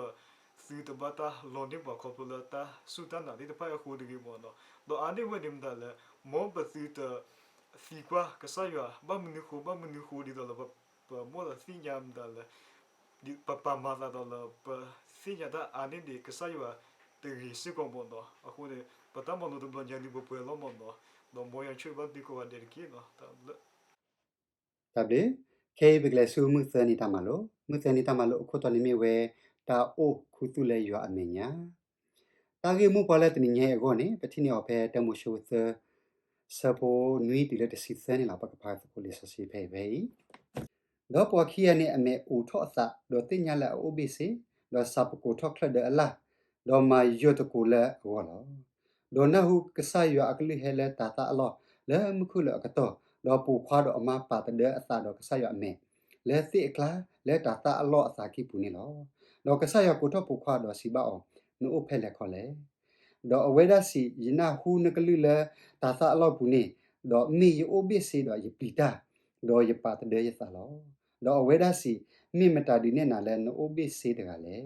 သုတဘၣ်တၢ်လီန့ၢ်ပှၤခီဖျိလၢတၢ်စူၢ်တၢ်နာ်သ့ၣ်တဖၣ်အဃိတဂ့ၤမ့ၢ်နီၤ. ဒီးအါန့ၢ်ဝဲန့ၣ်မတၤလဲၣ် မ်ပသုတသံကွၢ်ကစၢ်ယွၤ ဘၣ်မနုၤဃိ ဘၣ်မနုၤဃိဒ်သိးလၢ ပမိၣ်သးသ့ၣ်ညါမတၤလဲၣ် ပပာ်မၤသးဒီးလၢ ပသ့ၣ်ညါတၢ်အါန့ၢ်ဒံးကစၢ်ယွၤတဂ့ၤစ့ၢ်ကီးမ့ၢ်နီၤ. အဃိန့ၣ် ပတၢ်မၤလိတဘျီညါလံပှဲၤပှဲၤလီၤမ့ၢ်နီၤ. ဒီးမ်ယွၤဆိၣ်ဂ့ၤဘၣ်သုကိးဂၤဒဲးတက့ၢ်နီၤ. တၢ်ဘျုး, ခဲအံၤပကလဲၤဆူမုၢ်သၢနံၤတၢ်မၤလိ, မုၢ်သၢနံၤတၢ်မၤလိအခိၣ်တီန့ၣ်မ့ၢ်ဝဲ တၢ်အိၣ်ခူသူၣ်လၢယွၤအမဲာ်ညါ တၢ်ဂ့ၢ်မိၢ်ပှၢ်လၢတနံၤညါအံၤအဂီၢ်န့ၣ် ပထံၣ်န့ၢ်အီၤဖဲတၢမိၤၡ့သၢ ဆၢဖိနွံတုၤလၢတဆံသၢန့ၣ်လီၤ. ပကဖးသကိးလံာ်စီဆှံဖဲအံၤဖဲအံၤ, ဒီးပှၤခံဂၤန့ၣ် အမဲာ်အိးထီၣ်အသး, ဒီးသ့ၣ်ညါလၢအအိၣ်ဘ့ၣ်ဆ့, ဒီးစးပကိးထီၣ်ချၢၣ်ဒၢအလၢ်, ဒီးမၤယၢၤတကိးလၢအဂီၢ်လီၤ. ဒီးနၢ်ဟူကစၢ်ယွၤအကလုၢ်ဟဲလၢတၤသၣ်အလီၢ် လၢမူခိၣ်လၢအကတီၢ်, ဒီးပိာ်ခွါဒီးအမါပာ်သဒၢအသးဒီးကစၢ်ယွၤအမဲာ် လၢသ့ၣ်အကျါ လၢတၤသၣ်အလီၢ်အသးကံၢ်ပူၤန့ၣ်လီၤ. ဒီးကစၢ်ယွၤကိးထီၣ်ပိာ်ခွါဒီးစံးဘၣ်အီၤ, နအိၣ်ဖဲလဲၣ်ခီလဲၣ်. ဒီးအဝဲဒၣ်စံး, ယနၢ်ဟူနကလုၢ်လၢတၤသၣ်အလီၢ်ပူၤန့ၣ်, ဒီးမ့ၢ်ယအိၣ်ဘ့ၣ်ဆ့ဒီးယပျံၤတၢ်, ဒီးယပာ်သဒၢယသးလီၤ. ဒီးအဝဲဒၣ်စံး, မ့ၢ်မတၤဒုးနဲၣ်နၤလၢနအိၣ်ဘ့ၣ်ဆ့တဂၤလဲၣ်.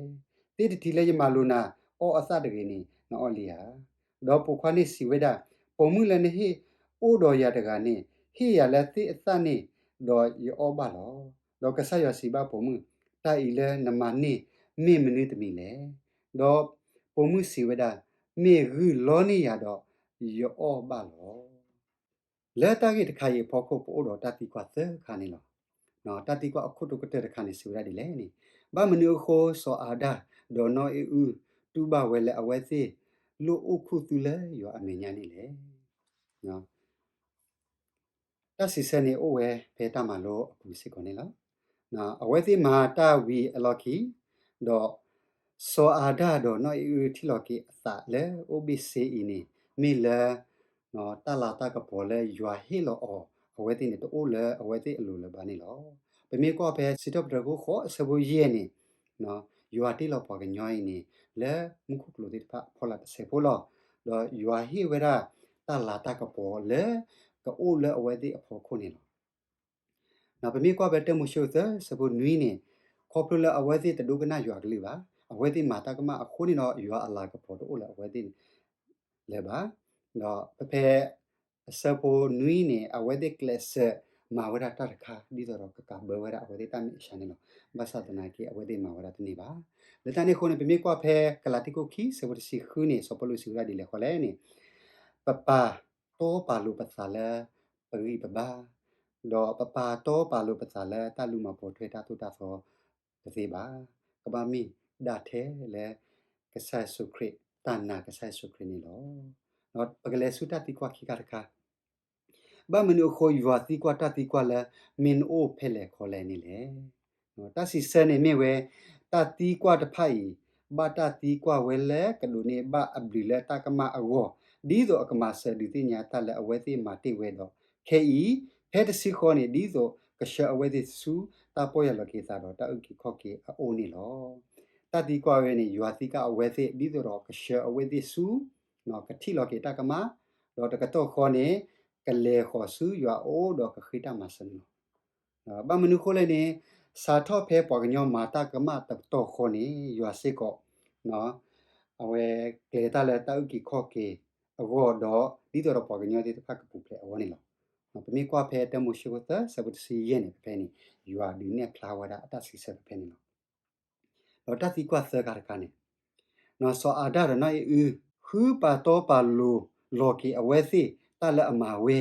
သ့ၣ်တထံးလၢယမၤလိာ်နၤအီၣ်အသၣ်တဂ့ၤန့ၣ် နအီၣ်လံဧါ. ဒီးပိာ်ခွါန့ၣ်စံးဝဲဒၣ်, ပိာ်မုၣ်လၢနဟ့ၣ်အိၣ်ဒီးယၤတဂၤန့ၣ် ဟ့ၣ်ယၤလၢသ့ၣ်အသၣ်န့ၣ်, ဒီးယအီၣ်ဘၣ်လီၤ. ဒီးကစၢ်ယွၤစံးဘၣ်ပိာ်မုၣ်, တၢ်အံၤလၢနမၤန့ၢ်မ့ၢ်မနုၤတမံၤလဲၣ်. ဒီးပိာ်မုၣ်စံးဝဲဒၣ်, မ့ၢ်ဂုၢ်လီန့ၢ်ယၤဒီးယအီၣ်ဘၣ်လီၤ. လၢတၢ်ဂ့ၢ်တခါအံၤအဖီခိၣ် ပအိၣ်ဒီးတၢ်သံကွၢ်သၢခါန့ၣ်လီၤ. တၢ်သံကွၢ်အခိၣ်တီကတၢၢ်တခါန့ၣ် စံးဝဲဒၣ်ဒ်လဲၣ်န့ၣ်, ဘၣ်မနုၤအဃိ စီၤအၤဒၣ်ဒီးနီၢ်အံၣ်အုၣ် တူၢ်ဘၣ်ဝဲလၢအဝဲသ့ၣ်လိၣ်အိၣ်ခူသူၣ်လၢယွၤအမဲာ်ညါန့ၣ်လဲၣ်. တၢ်စံးဆၢန့ၣ်အိၣ်ဝဲဖဲတၢ်မၤလိအပူၤစ့ၢ်ကီးန့ၣ်လီၤ. အဝဲသ့ၣ်မၤတၢ်ဝံၤအလီၢ်ခံ, ဒီးစီၤအၤဒၣ်ဒီးနီၢ်အံၣ်အုၣ်ထံၣ်လီၤက့ၤအသးလၢအိၣ်ဘ့ၣ်ဆ့အံၤန့ၣ် မ့ၢ်လၢ တၢ်လၤတၢ်ကပီၤလၢယွၤဟ့ၣ်လီၤအီၤ အဝဲသ့ၣ်န့ၣ် တအိၣ်လၢအဝဲသ့ၣ်အလိၤလၢၤဘၣ်န့ၣ်လီၤ. ပမ့ၢ်ကွၢ်ဖဲစံးထီၣ်ပတြၢၤခိၣ်ဃိးအဆၢဖိယဲၢ်န့ၣ် ယွၤတ့လီၤပှၤကညီအံၤန့ၣ် လၢမူခိၣ်ကျိၤသ့ၣ်တဖၣ်အဖီလာ်တစဲးဖိလီၤ. ဒီးယွၤဟ့ၣ်ဝဲဒၣ်တၢ်လၤတၢ်ကပီၤလၢ ကအိၣ်လၢအဝဲသ့ၣ်အဖီခိၣ်န့ၣ်လီၤ. ပမ့ၢ်ကွၢ်ဖဲတၢမိၤၡ့သၢဆၢဖိနွံန့ၣ် ခီဖျိလၢအဝဲသ့ၣ်တဒိကနၣ်ယွၤအကလုၢ်ဘၣ်. အဝဲသ့ၣ်မၤတၢ်ကမၣ်အဃိန့ၣ်ဒီး ယွၤအလၤကပီၤတအိၣ်လၢအဝဲသ့ၣ်လၢၤဘၣ်. ဒီးဖဲဖဲ အဆၢဖိနွံန့ၣ် အဝဲသ့ၣ်ကျဲးစၢးမၤဝဲဒၣ်တၢ်တခါ ဒ်သိးဒီးကကးဘၢဝဲဒၣ်အဝဲသ့ၣ်တၢ်မဲာ်ဆှးန့ၣ်လီၤ. ဘၣ်ဆၣ်သနာ်က့ အဝဲသ့ၣ်မၤဝဲဒၣ်တန့ၢ်ဘၣ်. လၢတၢ်န့ၣ်အဃိန့ၣ် ပမ့ၢ်ကွၢ်ဖဲကလၤတံခိၣ်ခံဆၢဖိတဆံဃုန့ၣ် စီၤပီလူးစံးဝဲဒၣ်ဒ်လဲၣ်ဃီလဲၣ်န့ၣ်, ပပၢ် ပပာ်တီပာ်လိၤပသးလၢပဂံၢ်ပဘါ, ဒီးပပာ်တီပာ်လိၤပသးလၢတၢ်လူၤမၤပိာ်ထွဲတၢ်သိၣ်တၢ်သီတသ့ဘၣ်. ကဘၣ်မ့ၢ်ဒၣ်ထဲလၢ ကစၢ်ယ့ၣ်ၡူးခရံာ်, တၢ်နာ်ကစၢ်ယ့ၣ်ၡူးခရံာ်န့ၣ်လီၤ. ပကလဲၤဆူတၢ်သံကွၢ်ခံခါတခါ, ဘၣ်မနုၤအဃိ ယွၤသံကွၢ်တၢ်သံကွၢ်လၢ မ့ၢ်နအိၣ်ဖဲလဲၣ်ခီလဲၣ်န့ၣ်လဲၣ်. တၢ်စံးဆၢန့ၣ်မ့ၢ်ဝဲ, တၢ်သံကွၢ်တဖၣ်အံၤ ဘၣ်တၢ်သံကွၢ်ဝဲလၢကဒိးန့ၢ်ဘၣ်အဘျုးလၢတၢ်ကမၣ်အဂီၢ်, ဒ်သိးအကမၤစၢၤဒုးသ့ၣ်ညါတၢ်လၢအဝဲသ့ၣ်မၤတ့ၢ်ဝဲဒီး ခဲအံၤ ဖဲတဆံဃီန့ၣ် ဒ်သိးကဆှၢအဝဲသ့ၣ်ဆူ တၢ်ပီၢ်ယၢ်လီၤက့ၤသးဒီးတၢ်အုၣ်က့ၤခီၣ်က့ၤအအိၣ်န့ၣ်လီၤ. တၢ်သံကွၢ်ဝဲန့ၣ် ယွၤသံကွၢ်အဝဲသ့ၣ် ဒ်သိးဒီးကဆှၢအဝဲသ့ၣ်ဆူ ကထံၣ်လီၤက့ၤတၢ်ကမၣ်, ဒီးတကတီၢ်ဃီန့ၣ် ကလဲၤဃီၤဆူယွၤအအိၣ်ဒီးကဃ့တၢ်မၤစၢၤန့ၣ်လီၤ. ဘၣ်မနုၤအဃိလဲၣ်န့ၣ်, စးထီၣ်ဖဲပှၤကညီမၤတၢ်ကမၣ်တကတီၢ်ဃီန့ၣ် ယွၤစ့ၢ်ကီး အဝဲကျဲၤတၢ်လၢတၢ်အုၣ်က့ၤခီၣ်က့ၤအဂီၢ်ဒီး ဒ်သိးဒီးပှၤကညီသ့ၣ်တဖၣ်ကပူၤဖျဲးအဂီၢ်န့ၣ်လီၤ. ပမ့ၢ်ကွၢ်ဖဲတၢမိၤၡ့ခိၣ်သၢ ဆၢဖိတဆံယဲၢ်န့ၣ် ဖဲဖဲန့ၣ် ယွၤဒုးနဲၣ်ဖျါဝဲဒၣ်အတၢ်စံးဆၢဖဲဖဲန့ၣ်လီၤ. ဒီးတၢ်သံကွၢ်သၢခါတခါန့ၣ်, စီၤအၤဒၣ်ဒီးနီၢ်အံၣ်အု ဃုပာ်တီပာ်လိၤလီၤက့ၤအဝဲသ့ၣ် တၢ်လၢအမၤဝဲ,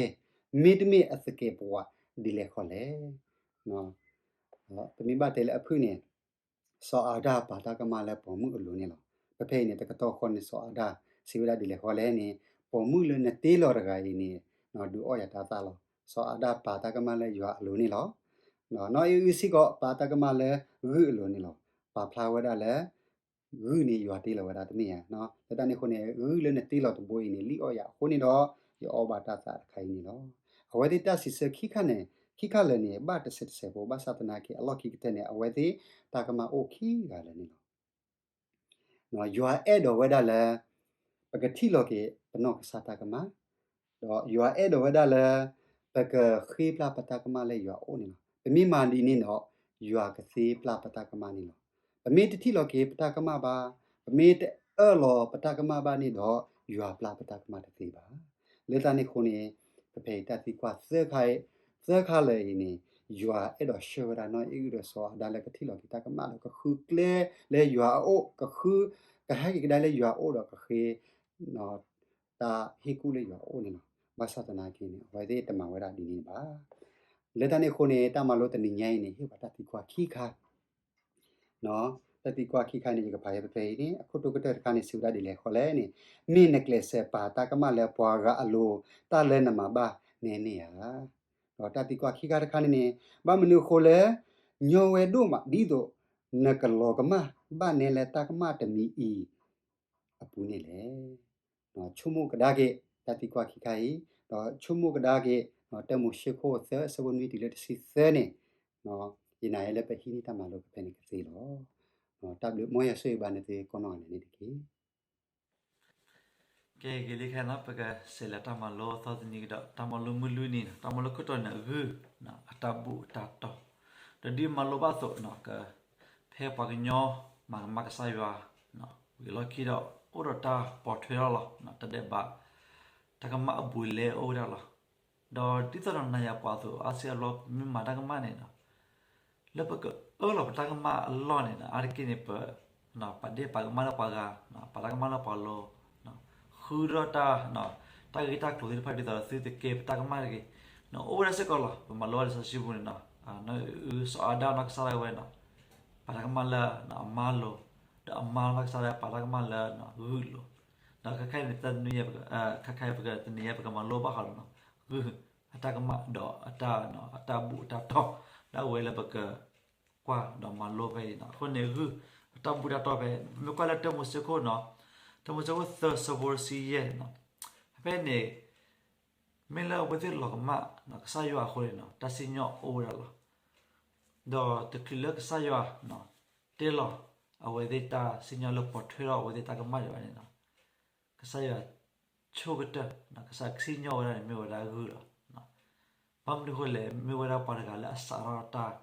မ့တမ့ၢ်အသကဲးပဝးဒ်လဲၣ်ခီလဲၣ်. ပမ့ၢ်ဘၣ်တဲလၢအဖုၣ်န့ၣ်, စီၤအၤဒၣ်ပာ်တၢ်ကမၣ်လၢပိာ်မုၣ်အလိၤန့ၣ်လီၤ. ဖဲဖဲအံၤန့ၣ် တကတီၢ်ဃီန့ၣ် စီၤအၤဒၣ်စံးဝဲဒၣ်ဒ်လဲၣ်ဃီလဲၣ်န့ၣ်, ပိာ်မုၣ်လၢနတ့လီၤတဂၤအံၤန့ၣ် ဒုးအီၣ်ယၤတၢ်သၣ်လီၤ. စီၤအၤဒၣ်ပာ်တၢ်ကမၣ်လၢယွၤအလိၤန့ၣ်လီၤ. နီၢ်အံၣ်အုစ့ၢ်ကီး ပာ်တၢ်ကမၣ်လၢဂုၢ်အလိၤန့ၣ်လီၤ. ပာ်ဖျါဝဲဒၣ်လၢ ဂုၢ်န့ၣ်ယွၤတ့လီၤဝဲဒၣ်တမ့ၢ်ဧါ. လၢတၢ်န့ၣ်အဃိန့ၣ် ဂုၢ်လၢနတ့လီၤတဘိအံၤန့ၣ် လံၣ်အီၣ်ယၤအဃိန့ၣ်ဒီး ယအီၣ်ဘၣ်တၢ်သၣ်တခါအံၤန့ၣ်လီၤ. အဝဲသ့ၣ်တၢ်စံးဆၢခံခါန့ၣ် ခံခါလၢာ်န့ၣ် ဘၣ်တဆဲးတဆဲးဖိ ဘၣ်ဆၣ်သနာ်က့ အလီၢ်ခံကတၢၢ်န့ၣ် အဝဲသ့ၣ်တၢ်ကမၣ်အိၣ်ခံဂၤလၢာ်န့ၣ်လီၤ. ယွၤအဲၣ်ဒိးဝဲဒၣ်လၢ ပကထံၣ်လီၤက့ၤပနီၢ်ကစၢ်တၢ်ကမၣ်, ဒီးယွၤအဲၣ်ဒိးဝဲဒၣ်လၢ ပကဃ့ပျၢ်ပတၢ်ကမၣ်လၢယွၤအအိၣ်န့ၣ်လီၤ. ပမ့ၢ်မၤဒ်န့ၣ်ဒီး ယွၤကသ့ပျၢ်ပတၢ်ကမၣ်န့ၣ်လီၤ. ပမ့ၢ်တထံၣ်လီၤက့ၤပတၢ်ကမၣ်ဘၣ်, ပမ့ၢ်တအၢၣ်လီၤပတၢ်ကမၣ်ဘၣ်န့ၣ်ဒီး ယွၤပျၢ်ပတၢ်ကမၣ်တသ့ဘၣ်. လၢတၢ်န့ၣ်အဃိန့ၣ် ပဖဲအံၤတၢ်သံကွၢ်သၢခါအံၤ, သၢခါလၢာ်အံၤန့ၣ် ယွၤအဲၣ်ဒိးဆှၢဝဲဒၣ်နီၢ်အံၣ်အုဒီးစီၤအၤဒၣ်လၢကထံၣ်လီၤက့ၤတၢ်ကမၣ်ဒီးကဃုကျဲလၢယွၤအအိၣ်, ကဃု, ကဟဲက့ၤကဒါလၢယွၤအအိၣ်ဒီးကဃ့ တၢ်ဟ့ၣ်ကူၣ်လၢယွၤအအိၣ်န့ၣ်လီၤ. ဘၣ်ဆၣ်သနာ်က့န့ၣ် အဝဲသ့ၣ်တမၤဝဲဒၣ်ဒ်န့ၣ်ဘၣ်. လၢတၢ်န့ၣ်အဃိန့ၣ် တၢ်မၤလိတနံၤညါအံၤန့ၣ် ဟ့ၣ်ပှၤတၢ်သံကွၢ်ခံခါ, တၢ်သံကွၢ်ခံခါန့ၣ် ယကဖးဖဲဖဲအံၤန့ၣ် အခိၣ်တီကတၢၢ်တခါန့ၣ် စံးဝဲဒၣ်ဒ်လဲၣ်ဃီလဲၣ်န့ၣ်, မ့ၢ်နကျဲးစၢးပာ်တၢ်ကမၣ်လၢပှၤဂၤအလိၤ တၢ်လၢနမၤဘၣ်နဲန့ၣ်ဧါ. ဒီးတၢ်သံကွၢ်ခံခါတခါန့ၣ်န့ၣ် ဘၣ်မနုၤအဃိလၢ ညီဝဲဒိၣ်မး ဒ်သိးနကလီၤကမၣ်ဘၣ်နဲလၢတၢ်ကမၣ်တမံၤအံၤ အပူၤန့ၣ်လဲၣ်. ဆိကမိၣ်ကဒါက့ၤ တၢ်သံကွၢ်ခံခါအံၤ, ဒီးဆိကမိၣ်ကဒါက့ၤ တၢမိၤၡ့ခိၣ်သၢ ဆၢဖိနွံတုၤလၢတဆံသၢန့ၣ်, ယနာ်လၢပဟံးန့ၢ်တၢ်မၤလိဖဲန့ၣ်ကသ့လီၤ. တၢ်ဘျုး မ်ယွၤဆိၣ်ဂ့ၤဘၣ်နသုကိးနီၢ်ဂၤဒဲးန့ၣ်တက့ၢ်. ကဲ ဂ့ၤလံခဲနီၤ ပကစးလဲၤတၢ်မၤလိအသီတနံၤကဒီး တၢ်မၤလိမုၢ်လွံၢ်နံၤ တၢ်မၤလိခိၣ်တီန့ၣ် ဂုၢ် အတၢ်ဘူၣ်အတၢ်တီၢ်, ဒီးဒ်မၤလိဘၣ်အသိး က ဖဲပှၤကညီ မၤကမၣ်ကစၢ်ယွၤ ဝံၤအလီၢ်ခံဒီး အိၣ်ဒီးတၢ်ပိာ်ထွဲထီၣ်လီၤ တၢ်ဒဲးဘး တၢ်ကမၣ်အဘူးအလဲအိၣ်ဝဲဒၣ်လီၤ. ဒီးဒ်သိးဒီးနၤယၤပှၤအသိး အါစုအါဘျီ ပမ့ၢ်မၤတၢ်ကမၣ်န့ၣ်ဒီး လၢပကအၢၣ်လီၤပတၢ်ကမၣ်အလီၢ်န့ၣ်ဒီး အါတက့ၢ်န့ၣ် ပ ပာ်ဒ့ၣ်ပာ်ကမၣ်လၢပှၤဂၤ, ပာ်တၢ်ကမၣ်လၢပှၤလိၤ, ဃုထီၣ်တၢ်, တၢ်ဂ့ၢ်တၢ်ကျိၤသ့ၣ်တဖၣ်ဒ်သိးဒီးသုတကဲပတၢ်ကမၣ်တဂ့ၤ, အိၣ်ဝဲဒၣ်စ့ၢ်ကီးလီၤ. ပမၤလိဘၣ်လံာ်စီဆှံပူၤန့ၣ်ဒီး စီၤအၤဒၣ်နီၢ်ကစၢ်ဒၣ်ဝဲန့ၣ် ပာ်တၢ်ကမၣ်လၢအမါလိၤ, ဒီးအမါနီၢ်ကစၢ်ဒၣ်ပာ်တၢ်ကမၣ်လၢဂုၢ်လိၤ, ဒီးခဲခါအံၤန့ၣ် တနံၤညါ ခဲခါအံၤပက တနံၤညါပကမၤလိဘၣ်ဃးဒီး ဂုၢ်အတၢ်ကမၣ်ဒီးအတၢ်, အတၢ်ဘူၣ်အတၢ်တီၢ် ဒၣ်ဝဲလၢပက ကွၢ်ဒီးမၤလိဖဲအံၤန့ၣ်. အဃိန့ၣ် ဂုၢ်အတၢ်ဘူၣ်တၢ်တီၢ်ဖဲ မ့ၢ်ကွၢ်လၢတၢမိၤၡ့ခိၣ်န့ၣ်, တၢမိၤၡ့ခိၣ်သၢ ဆၢဖိတဆံယဲၢ်န့ၣ်, ဖဲန့ၣ် မ့ၢ်လၢအဝဲသ့ၣ်လီၤကမၣ်ကစၢ်ယွၤအဃိန့ၣ် တၢ်စံၣ်ညီၣ်အိၣ်ဝဲဒၣ်လီၤ. ဒီးတချုးလၢကစၢ်ယွၤ တဲလီၤအဝဲသ့ၣ်တၢ်စံၣ်ညီၣ်လၢပိာ်ထွဲထီၣ်အဝဲသ့ၣ်တၢ်ကမၣ်ဒံးဘၣ်န့ၣ် ကစၢ်ယွၤဆိကတၢၢ် ကစၢ်ယွၤစံၣ်ညီၣ်ဝဲဒၣ်န့ၣ် မ့ၢ်ဝဲဒၣ်ဂုၢ်လီၤ. ဘၣ်မနုၤအဃိလဲၣ်, မ့ၢ်ဝဲဒၣ်ပှၤတဂၤလၢအစးထီၣ်တၢ်,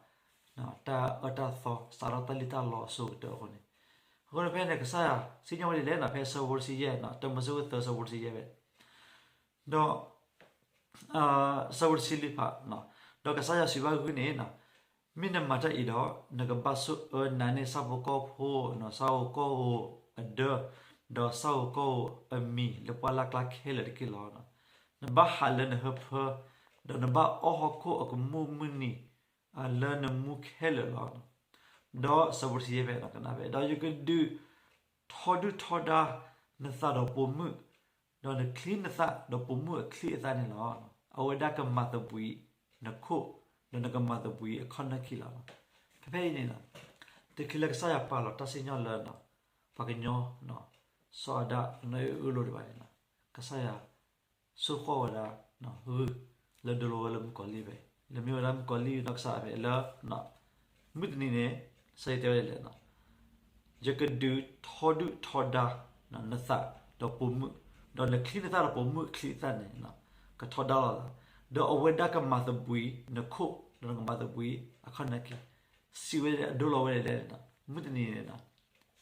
တၢ်အၢတၢ်သီ စးထီၣ်တၢ်လံၣ်တၢ်လီအဆိကတၢၢ်အဃိန့ၣ်, အဃိန့ၣ်ဖဲန့ၣ် ကစၢ်ယွၤစံၣ်ညီၣ်ဝဲဒ်လဲၣ်န့ၣ် ဖဲဆၢဖိတဆံယဲၢ်န့ၣ်, တၢမိၤၡ့ခိၣ်သၢ ဆၢဖိတဆံယဲၢ်ဖဲ ဒီး ဆၢဖိတဆံလွံၢ်ဖး, ဒီးကစၢ်ယွၤစံးဘၣ်ဂုၢ်န့ၣ်, မ့ၢ်နမၤတၢ်အံၤဒီး နကဘၣ်ဆိၣ်အၢနၤန့ၢ်ဆၣ်ဖိကီၢ်ဖိ, ဆၣ်ဖိကီၢ်ဖိအဒၢ, ဒီးဆၣ်ဖိကီၢ်ဖိအမံၤလၢပှၢ်လၢ်ကျါခဲလၢာ်တက့ၢ်လီၤ. နဘၣ်ဟးလၢနဟၢဖၢ, ဒီးနဘၣ်အီၣ်ဟီၣ်ခိၣ်အကမူၣ်မုၢ်နံၤ လၢနမူခဲလၢာ်လီၤ. ဒီးဆၢဖိတဆံယဲၢ်ဖဲ ကနၣ်ဖဲ ဒီးယကဒုးထီဒုၣ်ထီဒါနသးဒီးပိာ်မုၣ်, ဒီးနချံနသၣ်ဒီးပိာ်မုၣ်အချံအသၣ်န့ၣ်လီၤ. အဝဲဒၣ်ကမၤသဘှံးနခိၣ်, ဒီးနကမၤသဘှံးအခီၣ်နၢၣ်ခံလီၤ. ဖဲဖဲအံၤန့ၣ် တချုးလၢကစၢ်ယွၤပာ်လီၤတၢ်စံၣ်ညီၣ်လၢ ပှၤကညီ စီၤအၤဒၣ် နီၢ်အ့း အၢလိာ်ဒံးဘၣ်န့ၣ် ကစၢ်ယွၤ ဆိၣ်ဃီၣ်ဝဲဒၣ် ဂုၢ် လၢဒိလီၤဝဲလၢမုၣ်ကီၤလံၢ်ဖဲ လၢမ့ၢ်ဝဲဒၣ်မုၣ်ကီၤလံၢ်နီၢ်ကစၢ်ဖဲလၢ မုၢ်တနံၤန့ၣ် ကစၢ်ယွၤတဲဝဲဒ်လဲၣ်, ယကဒုးထီဒုၣ်ထီဒါနသးဒီးပိာ်မုၣ်, ဒီးနချံနသၣ်ဒီးပိာ်မုၣ်အချံအသၣ်န့ၣ် ကထီဒါလိာ်သး, ဒီးအဝဲဒၣ်ကမၤသဘှံးနခိၣ် ဒီးနကမၤသဘှံးအခီၣ်နၢၣ်ခံ, စံးဝဲဒၣ်အဒိလီၤဝဲဒ်လဲၣ်, မုၢ်တနံၤန့ၣ် နၤ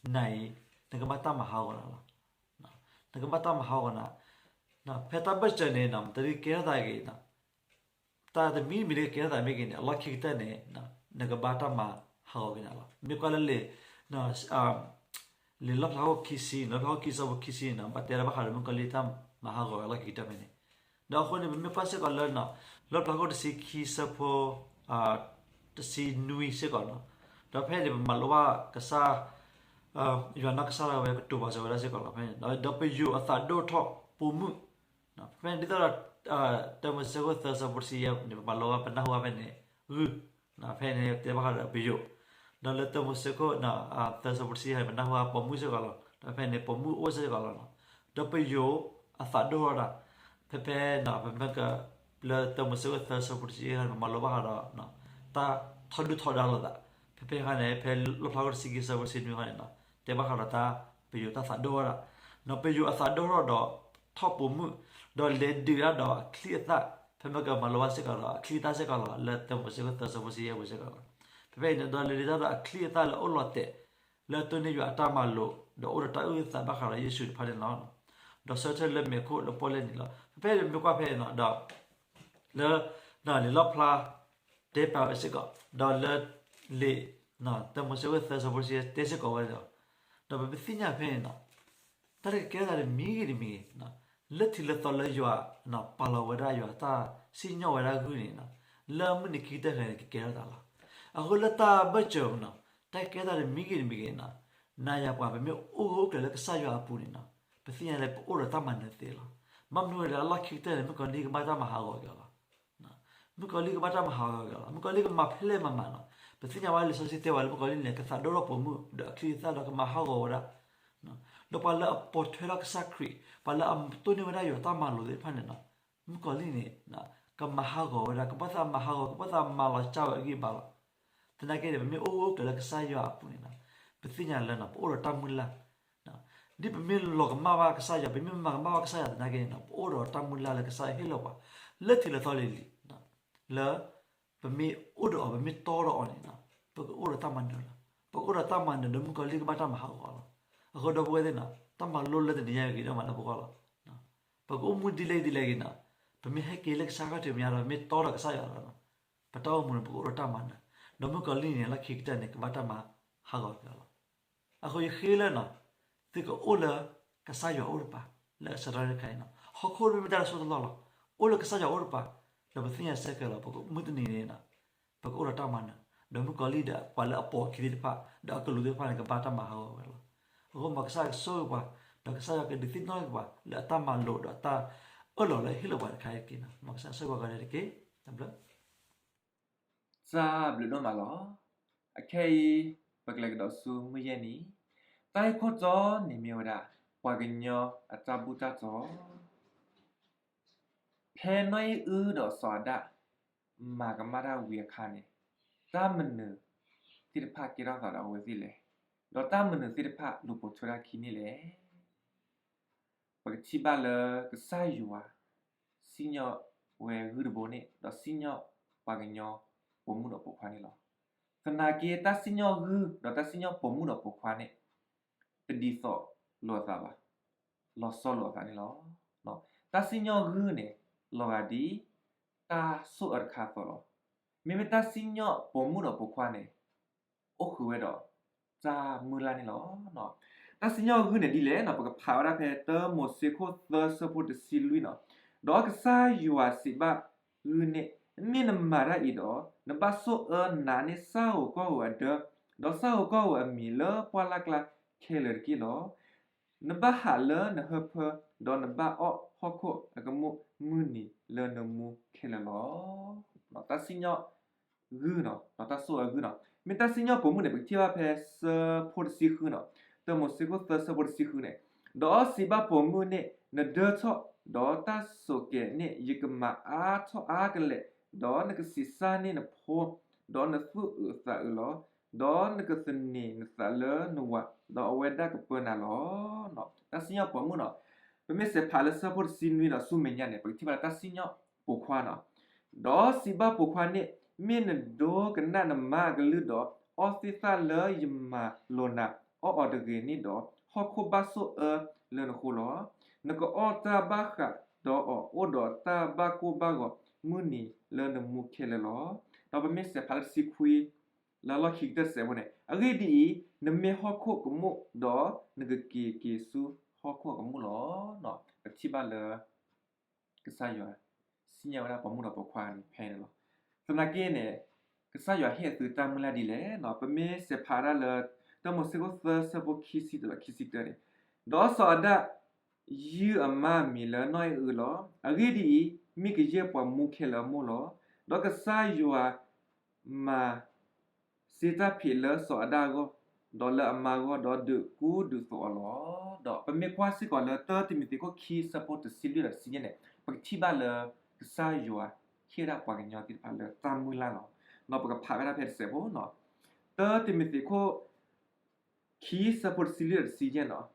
အံၤ နကဘၣ်တၢ်မၤဟးဂီၤနၤလီၤ. နကဘၣ်တၢ်မၤဟးဂီၤနၤ, ဖဲတၢ်ဘၢၣ်စၢၤန့ၣ် တၢ်ကကဲထီၣ်သးဂ့ၤ, တၢ်တမံၤမံၤတကကဲထီၣ်သးမ့ၢ်ဂ့ၤန့ၣ် အလီၢ်ခံကတၢၢ်န့ၣ် နကဘၣ်တၢ်မၤဟးဂီၤက့ၤနၤလီၤ. မ့ၢ်ကွၢ်လၢလံာ် လံာ်လီၣ်ဖျါခိၣ်ခံဆံ, လီၣ်ဖျါခိၣ်ခံဆံဖိခံဆံန့ၣ် ဘၣ်တဲလၢဘၣ်ဃးဒီးမုၣ်ကီၤလံၢ်တၢ်မၤဟးဂီၤအလီၢ်ခံကတၢၢ်ဖဲန့ၣ်, ဒီးအဃိန့ၣ် ပမ့ၢ်ကွၢ်စ့ၢ်ကီးလၢ လီၣ်ဖျါခိၣ်တဆံခံဆၢဖိ တဆံနွံစ့ၢ်ကီးန့ၣ်, ဒီးဖဲန့ၣ် ပမၤလိဘၣ်ကစၢ် ယွၤနီၢ်ကစၢ်ဒၣ်ဝဲကတိၤပာ်စၢၤဝဲဒၣ်စ့ၢ်ကီးလီၤ. ဖဲန့ၣ် ဒီးပယိၤအသးဒိၣ်ထီၣ်ပိာ်မုၣ်, ဖဲန့ၣ်ဒ်သိးဒီး တၢမိၤၡ့ခိၣ်သၢဆၢဖိတဆံယဲၢ်န့ၣ် ပမၤလိဘၣ်ပနၢ်ဟူဘၣ်ဖဲန့ၣ် ဂုၢ်, ဖဲန့ၣ်တဲဘၣ်ဃးဒီးပယိၤ, ဒီးလၢတၢမိၤၡ့ခိၣ် သၢဆၢဖိတဆံယဲၢ်န့ၣ် ပနၢ်ဟူဘၣ်ပိာ်မုၣ်စ့ၢ်ကီးလီၤ. ဒီးဖဲန့ၣ် ပိာ်မုၣ်အိၣ်စ့ၢ်ကီးလီၤ. ဒီးပယိၤအသးဒိၣ်ထီၣ်ဒၣ်, ဖဲဖဲ ပမ့ၢ်က လၢတၢမိၤၡ့ခိၣ်သၢဆၢဖိတဆံယဲၢ်န့ၣ် ပမၤလိဘၣ်ဃးဒီး တၢ်ထီဒုၣ်ထီဒါလိာ်သး, ဖဲဖဲခါန့ၣ် ဖဲလီၣ်ဖျါခိၣ်တဆံခံဆၢဖိတဆံနွံခါန့ၣ် တဲဘၣ်ဃးဒီးတၢ်ပယိၤတၢ်သးဒိၣ်ထီၣ်ဒၣ်, ဒီးပယိၤအသးဒိၣ်ထီၣ်ဒီးထီၣ်ပိာ်မုၣ်, ဒီးလဲၤဒုးတၢ်ဒီးအချံအသၣ်, ဖဲမ့ၢ်ကမၤလိဘၣ်စ့ၢ်ကီးဒီးအချံအသၣ်စ့ၢ်ကီးလီၤ. လၢတၢမိၤၡ့ခိၣ်သၢဆၢဖိတဆံယဲၢ်ပူၤစ့ၢ်ကီးလီၤ. ဖဲဖဲအံၤန့ၣ် ဒီးလဲၤဒုးတၢ်ဒီးအချံအသၣ်လၢအအိၣ်လီၤတဲာ် လၢတိၢ်န့ၢ်ယွၤအတၢ်မၤလိာ် ဒီးအိၣ်ဒီးတၢ်အုၣ်သးဘၣ်ဃးဒီးယ့ၣ်ၡူးတဖၣ်န့ၣ်လီၤ. ဒီးဆၢထၢၣ်လၢမဲးခိၣ်လၢပီၣ်လဲၣ်နံၤလီၤ. ဖဲဖဲမ့ၢ်ကွၢ်ဖဲအံၤန့ၣ်ဒီး လၢ လံာ်လီၣ်ဖျါ တဲပာ်ဝဲစ့ၢ်ကီး, ဒီးလၢလံာ် တၢမိၤၡ့ခိၣ်သၢဆၢဖိတဆံယဲၢ်တဲစ့ၢ်ကီးဝဲလီၤ. ဒီးပသ့ၣ်ညါဖဲန့ၣ် တၢ်တကကဲထီၣ်သးတမံၤဂ့ၤတမံၤဂ့ၤ, လၢထံးလၢသီလၢယွၤပာ်လီၤဝဲဒၣ်ယွၤတၢ်စံၣ်ညီၣ်ဝဲဒၣ်ဂုၢ်န့ၣ် လၢမုၢ်နံၤခံကတၢၢ်န့ၣ် ကကဲထီၣ်သးလီၤ. အဃိလၢတၢ်ဘၢၣ်စၢၤန့ၣ် တၢ်ကကဲထီၣ်သးတမံၤဂ့ၤတမံၤဂ့ၤန့ၣ် နၤယၤပှၤ ပမ့ၢ်အိၣ်ဂၢၢ်အိၣ်ကျၢၤလၢကစၢ်ယွၤအပူၤန့ၣ် ပသ့ၣ်ညါလၢပအိၣ်ဒီးတၢ်မၤနၢၤသ့လီၤ. ဘၣ်မနုၤလဲၣ် အလီၢ်ခံကတၢၢ်န့ၣ် မုၣ်ကီၤလံၢ်ကဘၣ်တၢ်မၤဟးဂီၤက့ၤအီၤလီၤ. မုၣ်ကီၤလံၢ်ကဘၣ်တၢ်မၤဟးဂီၤက့ၤအီၤလီၤ. မုၣ်ကီၤလံၢ်ကမၤဖဲလဲၣ်မၤမၤလီၤ. ပသ့ၣ်ညါဝဲလံာ်စီဆှံတဲဝဲလၢမုၣ်ကီၤလံၢ်န့ၣ် ကသးဒိၣ်ထီၣ်ပိာ်မုၣ် ဒီးအချံအသၣ်ဒီးကမၤဟးဂီၤဝဲဒၣ် ဒီးပှၤလၢအပိာ်ထွဲထီၣ်ကစၢ်ခရံာ် ပှၤလၢအတိၢ်န့ၢ်ဝဲဒၣ်ယွၤတၢ်မၤလိာ်သ့ၣ်တဖၣ်န့ၣ် မုၣ်ကီၤလံၢ်န့ၣ် ကမၤဟးဂီၤဝဲဒၣ်, ကဘၣ်သးမၤဟးဂီၤ, ကဘၣ်သးမၤလီၤစၢ်ဝဲအဂံၢ်အဘါလီၤ. သနာ်က့န့ၣ် ပမ့ၢ်အိၣ်ဂၢၢ်အိၣ်ကျၢၤလၢကစၢ်ယွၤအပူၤန့ၣ် ပသ့ၣ်ညါလၢ ပအိၣ်ဒီးတၢ်မုၢ်လၢ် ဒ်ပမ့ၢ်လီၤကမၣ်ဘၣ်ကစၢ်ယွၤ, ပမ့ၢ်မၤကမၣ်ဘၣ်ကစၢ်ယွၤသနာ်က့န့ၣ် ပအိၣ်ဒီးတၢ်မုၢ်လၢ်လၢကစၢ်ယွၤဟ့ၣ်လီၤပှၤ လၢထံးလၢသီလံၤလံၤ လၢပမ့ၢ်အိၣ်ဒီးအီၤ, ပမ့ၢ်တီဒီးအီၤန့ၣ် ပကအိၣ်ဒီးတၢ်မၤနၢၤလီၤ. ပကအိၣ်ဒီးတၢ်မၤနၢၤဒီး မုၣ်ကီၤလံၢ်ကဘၣ်တၢ်မၤဟးဂီၤလီၤ. အဃိဒီပုၢ်ဝဲၢ်သ့ၣ်န့ၣ် တၢ်မၤလိလၢတနံၤညါအံၤဂ့ၤဒိၣ်မးလၢပဂီၢ်လီၤ. ပကအိၣ်မူဒ်လဲၣ်ဒ်လဲၣ်ဂ့ၤန့ၣ် ပမ့ၢ်ဟဲက့ၤလၢကစၢ်ခီၣ်ထံးမဲာ်ညါဒီး ပမ့ၢ်တီဒီးကစၢ်ယွၤဒီး ပတၢ်အိၣ်မူန့ၣ် ပကအိၣ်ဒီးတၢ်မၤနၢၤ, ဒီးမုၣ်ကီၤလံၢ်န့ၣ် လၢခံကတၢၢ်န့ၣ် ကဘၣ်တၢ်မၤဟးဂီၤက့ၤလီၤ. အဃိယဃ့လၢ သုကအိၣ်လၢကစၢ်ယွၤအိၣ်တပၤ လၢအဆၢကတီၢ်တခါအံၤန့ၣ် ဟီၣ်ခိၣ်မ့ၢ်မ့ၢ်တၢ်တစိၢ်တလီၢ်လီၤ. အိၣ်လၢကစၢ်ယွၤအိၣ်တပၤ ဒီးပသ့ၣ်ညါဆၢက့ၤလီၤ ပမုၢ်တနံၤန့ၣ် ပကအိၣ်ဒီးတၢ်မၤနၢၤ, ဒီးမုၣ်ကီၤလံၢ်ဒီးပှၤလၢအပိာ်အခံသ့ၣ်တဖၣ် ဒီးအကလူးသ့ၣ်တဖၣ်န့ၣ် ကဘၣ်တၢ်မၤဟးဂီၤဝဲလီၤ. အဃိမ်ကစၢ်ကဆိၣ်ဂ့ၤပှၤ ဒီးကစၢ်ယွၤကဒုးသ့ၣ်နီၣ်က့ၤပှၤ လၢအတၢ်မၤလိာ်ဒီးအတၢ်အၢၣ်လီၤလၢအဟ့ၣ်လီၤပှၤတခါအံၤတက့ၢ်န့ၣ် မ်ကစၢ်ဆိၣ်ဂ့ၤပှၤကဒဲတက့ၢ်. တၢ်ဘျုး တၢ်ဘျုးဒိၣ်မးလီၤ. အခဲအံၤ ပကလဲၤကဒီးဆူမုၢ်ယဲၢ်နံၤ, တၢ်ဂ့ၢ်ခိၣ်တီန့ၣ်မ့ၢ်ဝဲဒၣ် ပှၤကညီအတၢ်ဘူၣ်တၢ်တီၤ, ဖဲနီၢ်အ့ၣ်အုဒီးစီၤအၤဒၣ် မၤကမၣ်တၢ်ဝံၤအခါန့ၣ် တၢ်မနုၤသ့ၣ်တဖၣ်ကဲထီၣ်သးဒီးအဝဲသ့ၣ်လဲၣ်, ဒီးတၢ်မနုၤသ့ၣ်တဖၣ်လူၤပိာ်ထွဲတၢ်ခံန့ၣ်လဲၣ်. ပကထံၣ်ဘၣ်လၢကစၢ်ယွၤ စံၣ်ညီၣ်ဝဲဂုၢ်တဘိန့ၣ် ဒီးစံၣ်ညီၣ်ပှၤကညီပိာ်မုၣ်ဒီးပိာ်ခွါန့ၣ်လီၤ. သနာ်က့ တၢ်စံၣ်ညီၣ်ဂုၢ် ဒီးတၢ်စံၣ်ညီၣ်ပိာ်မုၣ်ဒီးပိာ်ခွါန့ၣ် တဒ်သိးလိာ်အသးဘၣ်, လီၤဆီလိာ်အသးန့ၣ်လီၤ. တၢ်စံၣ်ညီၣ်ဂုၢ်န့ၣ် လီၤဂာ်ဒ်တၢ်ဆိၣ်အၢတခါအသိးလီၤ. မ့မ့ၢ်တၢ်စံၣ်ညီၣ်ပိာ်မုၣ်ဒီးပိာ်ခွါန့ၣ် အိၣ်ဃုာ်ဝဲဒီးတၢ်မုၢ်လၢ်န့ၣ်လီၤ. တၢ်စံၣ်ညီၣ်ဂုၢ်န့ၣ်ဒ်လဲၣ်န့ၣ် ပကဖးဝဲဒၣ်ဖဲတၢမိၤၡ့ခိၣ်သၢဆၢဖိတဆံလွံၢ်န့ၣ်, ဒီးကစၢ်ယွၤစံးဘၣ်ဂုၢ်န့ၣ်, မ့ၢ်နမၤတၢ်အံၤဒီး, နဘၣ်ဆိၣ်အၢနးန့ၢ်ဆၣ်ဧိၤကီၢ်ဧိၤအဒၢ, ဒီးဆၣ်ဧိၤကီၢ်ဧိၤအမံၤလၢပှၢ်လၢ်ကျါခဲလၢာ်တက့ၢ်လီၤ. နဘၣ်ဟးလၢနဟၢဖၢ, ဒီးနဘၣ်အီၣ်ဟီၣ်ခိၣ်အကမူၣ်မုၢ်နံၤလၢနမူခဲလၢာ်လီၤ. တၢ်စံၣ်ညီၣ် ဂုၢ်နီၤ, ဒီးတၢ်ဆိၣ်အၢဂုၢ်နီၤ. မ့ၢ်တၢ်စံၣ်ညီၣ်ပိာ်မုၣ်န့ၣ် ပကထံၣ်ဘၣ်ဖဲဆၢဖိတဆံဃုနီၤ, တၢမိၤၡ့ခိၣ်သၢဆၢဖိတဆံဃုန့ၣ်, ဒီးစံးဘၣ်ပိာ်မုၣ်န့ၣ်, နဒၢထီၣ်, ဒီးတၢ်ဆိးက့ၤန့ၣ် ယကမၤအါထီၣ်အါကလဲာ်, ဒီးနကဆံးစၢ်န့ၢ်နဖိ, ဒီးနသူၣ်အုးသးအုးလီၤ. ဒီးနကသန့ၤနသးလၢနဝၤ, ဒီးအဝဲဒၣ်ကပၢနၤလီၤ. တၢ်စံၣ်ညီၣ်ပိာ်မုၣ်နီၤ, ပမ့ၢ်စဲးဖးလၢဆၢဖိတဆံနွံဒီးဆူမဲာ်ညါန့ၣ် ပကထံၣ်ဘၣ်လၢတၢ်စံၣ်ညီၣ်ပိာ်ခွါနီၤ. ဒီးစံးဘၣ်ပိာ်ခွါန့ၣ်, မ့ၢ်နဒိကနၣ်နမါအကလုၢ်ဒီး, အီၣ်သ့ၣ်သၣ်လၢယမၤလိာ်နၤအီၣ်အီၤတဂ့ၤန့ၣ်ဒီး, ဟီၣ်ခိၣ်ဘၣ်ဆိၣ်အၢလၢနဃိလီၤ. နကအီၣ်တၢ်ဘၣ်ဃးဒီးအီၤအိၣ်ဒီးတၢ်ဘၣ်ကိၢ်ဘၣ်ဂီၤမုၢ်နံၤလၢနမူခဲလၢာ်လီၤ. ဒီးပမ့ၢ်စဲးဖးလၢတဆံခွံ လၢလီၢ်ခံကတၢၢ်တစဲးဖိန့ၣ်, အဂ့ၢ်ဒ်အံၤ, နမ့ၢ်ဟီၣ်ခိၣ်ကမူၣ်ဒီးနကက့ၤက့ၤဆူဟီၣ်ခိၣ်အကမူၣ်လီၤ. ပထံၣ်ဘၣ်လၢ ကစၢ်ယွၤ စံၣ်ညီၣ်ဝဲဒၣ်ပိာ်မုၣ်ဒီးပိာ်ခွါန့ၣ်ဖဲန့ၣ်လီၤ. သနာ်က့န့ၣ်, ကစၢ်ယွၤဟ့ၣ်အသုတၢ်မုၢ်လၢ်ဒ်လဲၣ်နီၤ, ပမ့ၢ်စဲးဖးဒၣ်လၢ တၢမိၤၡ့ခိၣ်သၢဆၢဖိခံဆံတၢဒီးခံဆံတၢန့ၣ်, ဒီးစီၤအၤဒၣ် ယုၢ်အမါအမံၤလၢနီၢ်အံၣ်အုလီၤ. အဂ့ၢ်ဒ်အံၤ, မ့ၢ်ကယဲၢ်ပှၤမူခဲလၢာ်အမိၢ်လီၤ. ဒီးကစၢ်ယွၤမၤ စ့တၢ်ဖံးလၢစီၤအၤဒၣ်အဂီၢ်, ဒီးလၢအမါအဂီၢ်, ဒီးဒုးကူဒုးသိးအီၤလီၤ. ဒီးပမ့ၢ်ကွၢ်စ့ၢ်ကီးလၢတၢတံၤမသ့းခိၣ်ခံဆၢဖိတဆံလွံၢ်ဒီးတဆံယဲၢ်န့ၣ်, ပကထံၣ်ဘၣ်လၢကစၢ်ယွၤဟ့ၣ်ဝဲဒၣ်ပှၤကညီသ့ၣ်တဖၣ်လၢတၢ်မုၢ်လၢ်လီၤ. ဒီးပကဖးဝဲဒၣ်ဖဲတစဲးဖိနီၤ, တၢတံၤမသ့းခိၣ်ခံဆၢဖိတဆံလွံၢ်ဒီးတဆံယဲၢ်နီၤ.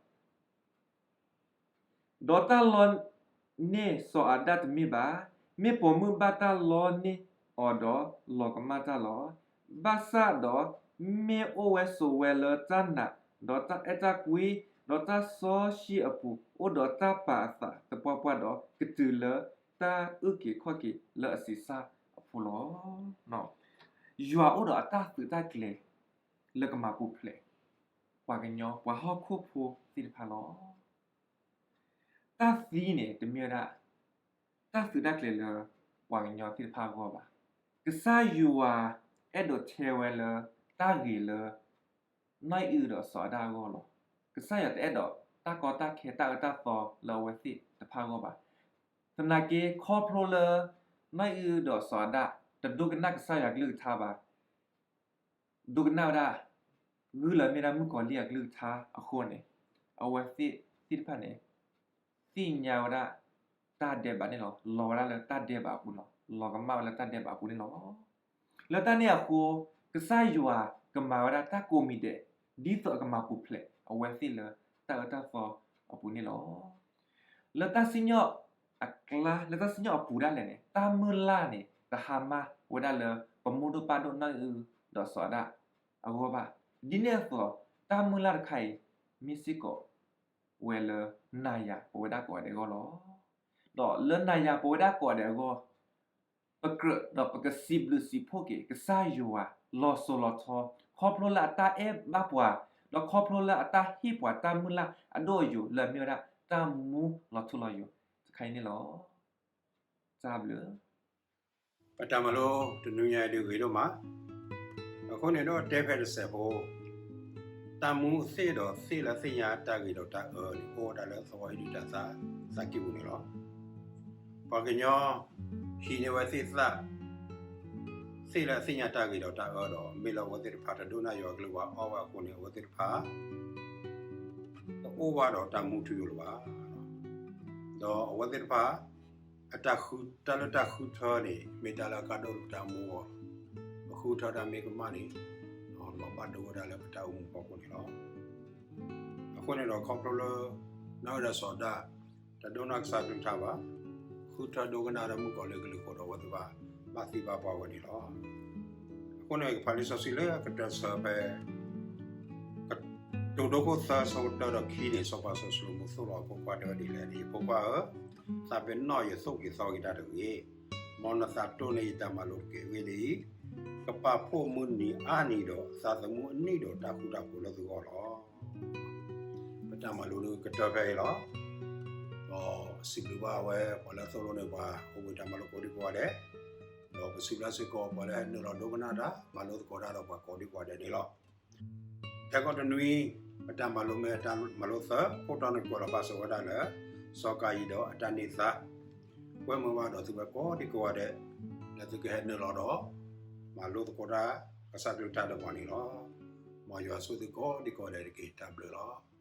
ဒီးတၢ်လီန့ၢ်စီၤအၤဒၣ်တမ့ၢ်ဘၣ်. မ့ၢ်ပိာ်မုၣ်ဘၣ်တၢ်လီန့ၢ်အီၤဒီးလီၤကမၣ်တၢ်လီၤ. ဘၣ်ဆၣ်ဒီးမ့ၢ်အိၣ်ဝဲဆိးဝဲလၢတၢ်နာ်, ဒီးတၢ်အဲၣ်တၢ်ကွံ, ဒီးတၢ်စီဆှံအပူၤ, အိၣ်ဒီးတၢ်ပာ်အသးသပှၢ်ပှၢ်ဒီး, ကတုၤလၢတၢ်အုၣ်က့ၤခီၣ်က့ၤလၢအဆံးစၢ်အဖီခိၣ်လီၤ. ယွၤအိၣ်ဒီးအတၢ်သုးတၢ်ကျဲၤ လၢကမၤပူၤဖျဲး ပှၤကညီ ပှၤဟီၣ်ခိၣ်ဖိသ့ၣ်တဖၣ်လီၤ. တၢ်သံန့ၣ် တမ့ၢ်ဝဲဒၣ် တၢ်သုးတၢ်ကျဲၤလၢ ပှၤကညီသ့ၣ်တဖၣ်အဂီၢ်ဘၣ်. ကစၢ်ယွၤအဲၣ်ဒိးထဲဝဲလၢ တၢ်ဂ့ၤလၢ နီၢ်အံၣ်အုဒီးစီၤအၤဒၣ်အဂီၢ်လီၤ. ကစၢ်ယွၤတအဲၣ်ဒိးတၢ်ကီတၢ်ခဲတၢ်အၢတၢ်သီလၢအဝဲသ့ၣ်တဖၣ်အဂီၢ်ဘၣ်. သနာ်က့ခီဖျိလၢ နီၢ်အံၣ်အုဒီးစီၤအၤဒၣ် တဒိကနၣ်ကစၢ်ယွၤအကလုၢ်ကထါဘၣ် ဒိကနၣ်ဝဲဒၣ် ဂုၢ်လၢမ့ၢ်ဒၣ်မုၣ်ကီၤလံၢ်အကလုၢ်ကထါအဃိန့ၣ်, အဝဲသ့ၣ်သ့ၣ်တဖၣ်န့ၣ် သ့ၣ်ညါဝဲဒၣ် တၢ်ဒဲးဘးန့ၣ်လီၤ. လီၤဝဲဒၣ်လၢတၢ်ဒဲးဘးအပူၤလီၤ. လီၤကမၣ်ဝဲလၢတၢ်ဒဲးဘးအပူၤန့ၣ်လီၤ. လၢတၢ်န့ၣ်အဃိ, ကစၢ်ယွၤကမၤဝဲဒၣ်တၢ်ကိးမံၤဒဲး ဒ်သိးအကမၤပူၤဖျဲးအဝဲသ့ၣ်လၢတၢ်အၢတၢ်သီအပူၤန့ၣ်လီၤ. လၢတၢ်စံၣ်ညီၣ်အကျါ, လၢတၢ်စံၣ်ညီၣ်အပူၤဒၣ်လဲာ်န့ၣ်, တၢ်မုၢ်လၢ်န့ၣ် တဟါမၢ်ဝဲဒၣ်လၢ ပမိၢ်ဒိၣ်ပၢ်ဒိၣ်နီၢ်အံၣ်အုဒီးစီၤအၤဒၣ်အဂီၢ်ဘၣ်. ဒ်န့ၣ်အသိး, တၢ်မုၢ်လၢ်တခါအံၤ မ့ၢ်စ့ၢ်ကီးဝဲလၢ နၤယၤပဝဲဒၣ်ကိးဂၤဒဲးအဂီၢ်လီၤ. ဒီးလၢနၤယၤပဝဲဒၣ်ကိးဂၤဒဲးအဂီၢ်, ပကြၢးဒီးပကစံးဘျုးစံးဖှိၣ်က့ၤ ကစၢ်ယွၤလီၤစိၤလီၤထီ, ခီဖျိလၢအတၢ်အဲၣ်ဘၣ်ပှၤ, ဒီးခီဖျိလၢအတၢ်ဟ့ၣ်ပှၤတၢ်မုၢ်လၢ်အဒိၣ်အယိာ်လၢအမ့ၢ်ဝဲဒၣ် တၢ်မူလီၤထူလီၤယိာ်တခါအံၤန့ၣ်လီၤ. တၢ်ဘျုး ပတၢ်မၤလိတနွံညါအံၤဒုးဂ့ၤဒိၣ်မး. အဃိန့ၣ်ဒီးတဲဖဲတစဲးဖိ, တၢ်မူသ့ၣ်ဒီးသ့ၣ်လၢသ့ၣ်ညါတၢ်ဂ့ၤဒီးတၢ်အၢန့ၣ် အိၣ်ဝဲဒၣ်လၢသဝီအံၣ်ဒုၣ်တၢ်သၣ်သးကံၢ်ပူၤန့ၣ်လီၤ. ပှၤကညီ ဟံးန့ၢ်ဝဲသ့ၣ်သၣ် သ့ၣ်လၢသ့ၣ်ညါတၢ်ဂ့ၤဒီးတၢ်အၢဒီး မ့ၢ်လၢအဝဲသ့ၣ်တဖၣ်တဒိကနၣ်ယွၤအကလုၢ်ဘၣ်အီၣ်ဘၣ်အဃိန့ၣ် အဝဲသ့ၣ်တဖၣ် တအိၣ်ဘၣ်ဒီးတၢ်မူထူယိာ်လၢၤဘၣ်. ဒီးအဝဲသ့ၣ်တဖၣ် အတၢ်ဃု, တၢ်လၢတၢ်ဃုထၢန့ၣ် မ့ၢ်တၢ်လၢအကါဒိၣ်လၢပတၢ်အိၣ်မူအဂီၢ်, ပဃုထၢတၢ်မ့ၢ်ကမၣ်န့ၣ် လီၤဘၣ်ဒိဝဲဒၣ်လၢပတၢ်အိၣ်မူအဖီခိၣ်န့ၣ်လီၤ. အဃိန့ၣ်ဒီးခီဖျိလၢ နီၢ်အံၣ်ဒီးစီၤဒၣ် တဒိကနၣ်ကစၢ်ကလုၢ်ကထါဘၣ်, ဃုထၢဒိကနၣ်ဝဲဒၣ်မုၣ်ကီၤလံၢ်အကလုၢ်အဃိဒီး အဝဲသ့ၣ်ဘၣ် ဘၣ်သံဘၣ်ပှၢ်ဝဲန့ၣ်လီၤ. အဃိန့ၣ် ကဖးလံာ်စီဆှံလၢကတၢၢ်ဆၢဖဲ ကတိၤဒိခိၣ်သၢဆၢဖိတၢဒီးခံန့ၣ် စီၤပၤစီၤၡလိၤမိၣ်သိၣ်လီၤအဖိခွါတဲဝဲဒ်လဲၣ်န့ၣ်, ယဖိခွါဧၢ, သးပ့ၤနီၣ်ယသိၣ်က့ၤသီက့ၤတၢ်တဂ့ၤ, မ်နသးတိၢ်န့ၢ်ယတၢ်မၤလိာ်တက့ၢ်. အဂ့ၢ်ဒ်အံၤ, ကပာ်ဖှိၣ်မုၢ်နံၤအါနံၤဒီး သးသမူအနံၣ်ဒီးတၢ်ဃူတၢ်ဖိးလၢသုဂီၢ်လီၤ. ပတၢ်မၤလိကတၢၢ်ဖဲအံၤလီၤ. ဒီးစံးဘျုးဘၣ်ဝဲပှၤလၢသိၣ်လိန့ၢ်ပှၤ အိၣ်ဘှံးတၢ်မၤလိကိးဒံကိးဂၤဒဲး, ဒီးပစံးဘျုးစ့ၢ်ကီးပှၤလၢဟဲနုာ်လီၤဒိကနၣ်တၢ် မၤလိသကိးတၢ်ဒီးပှၤကိးဒံကိးဂၤဒဲးန့ၣ်လီၤ. ခဲကိာ်တနွံ ပတၢ်မၤလိမ့ၢ်တၢ်မၤလိသၢ ခိၣ်တီန့ၣ်ကွဲးလီၤဘၣ်စၢၤဝဲဒၣ်လၢ စီၤကၤယံၣ်ဒီးအတၢ်န့ၢ်သါ, ကွဲမုာ်ဘၣ်ဒီးသုဝဲကိးဒံကိးဂၤဒဲး လၢသုကဟဲနုာ်လီၤဒီး မၤလိသကိးတၢ် ကစၢ်ကလုၢ်ကထါဒီးပှၤန့ၣ်လီၤ. မ်ယွၤဆိၣ်ဂ့ၤသုကိးဒံကိးဂၤဒဲးတက့ၢ်. တၢ်ဘျုးလီၤ.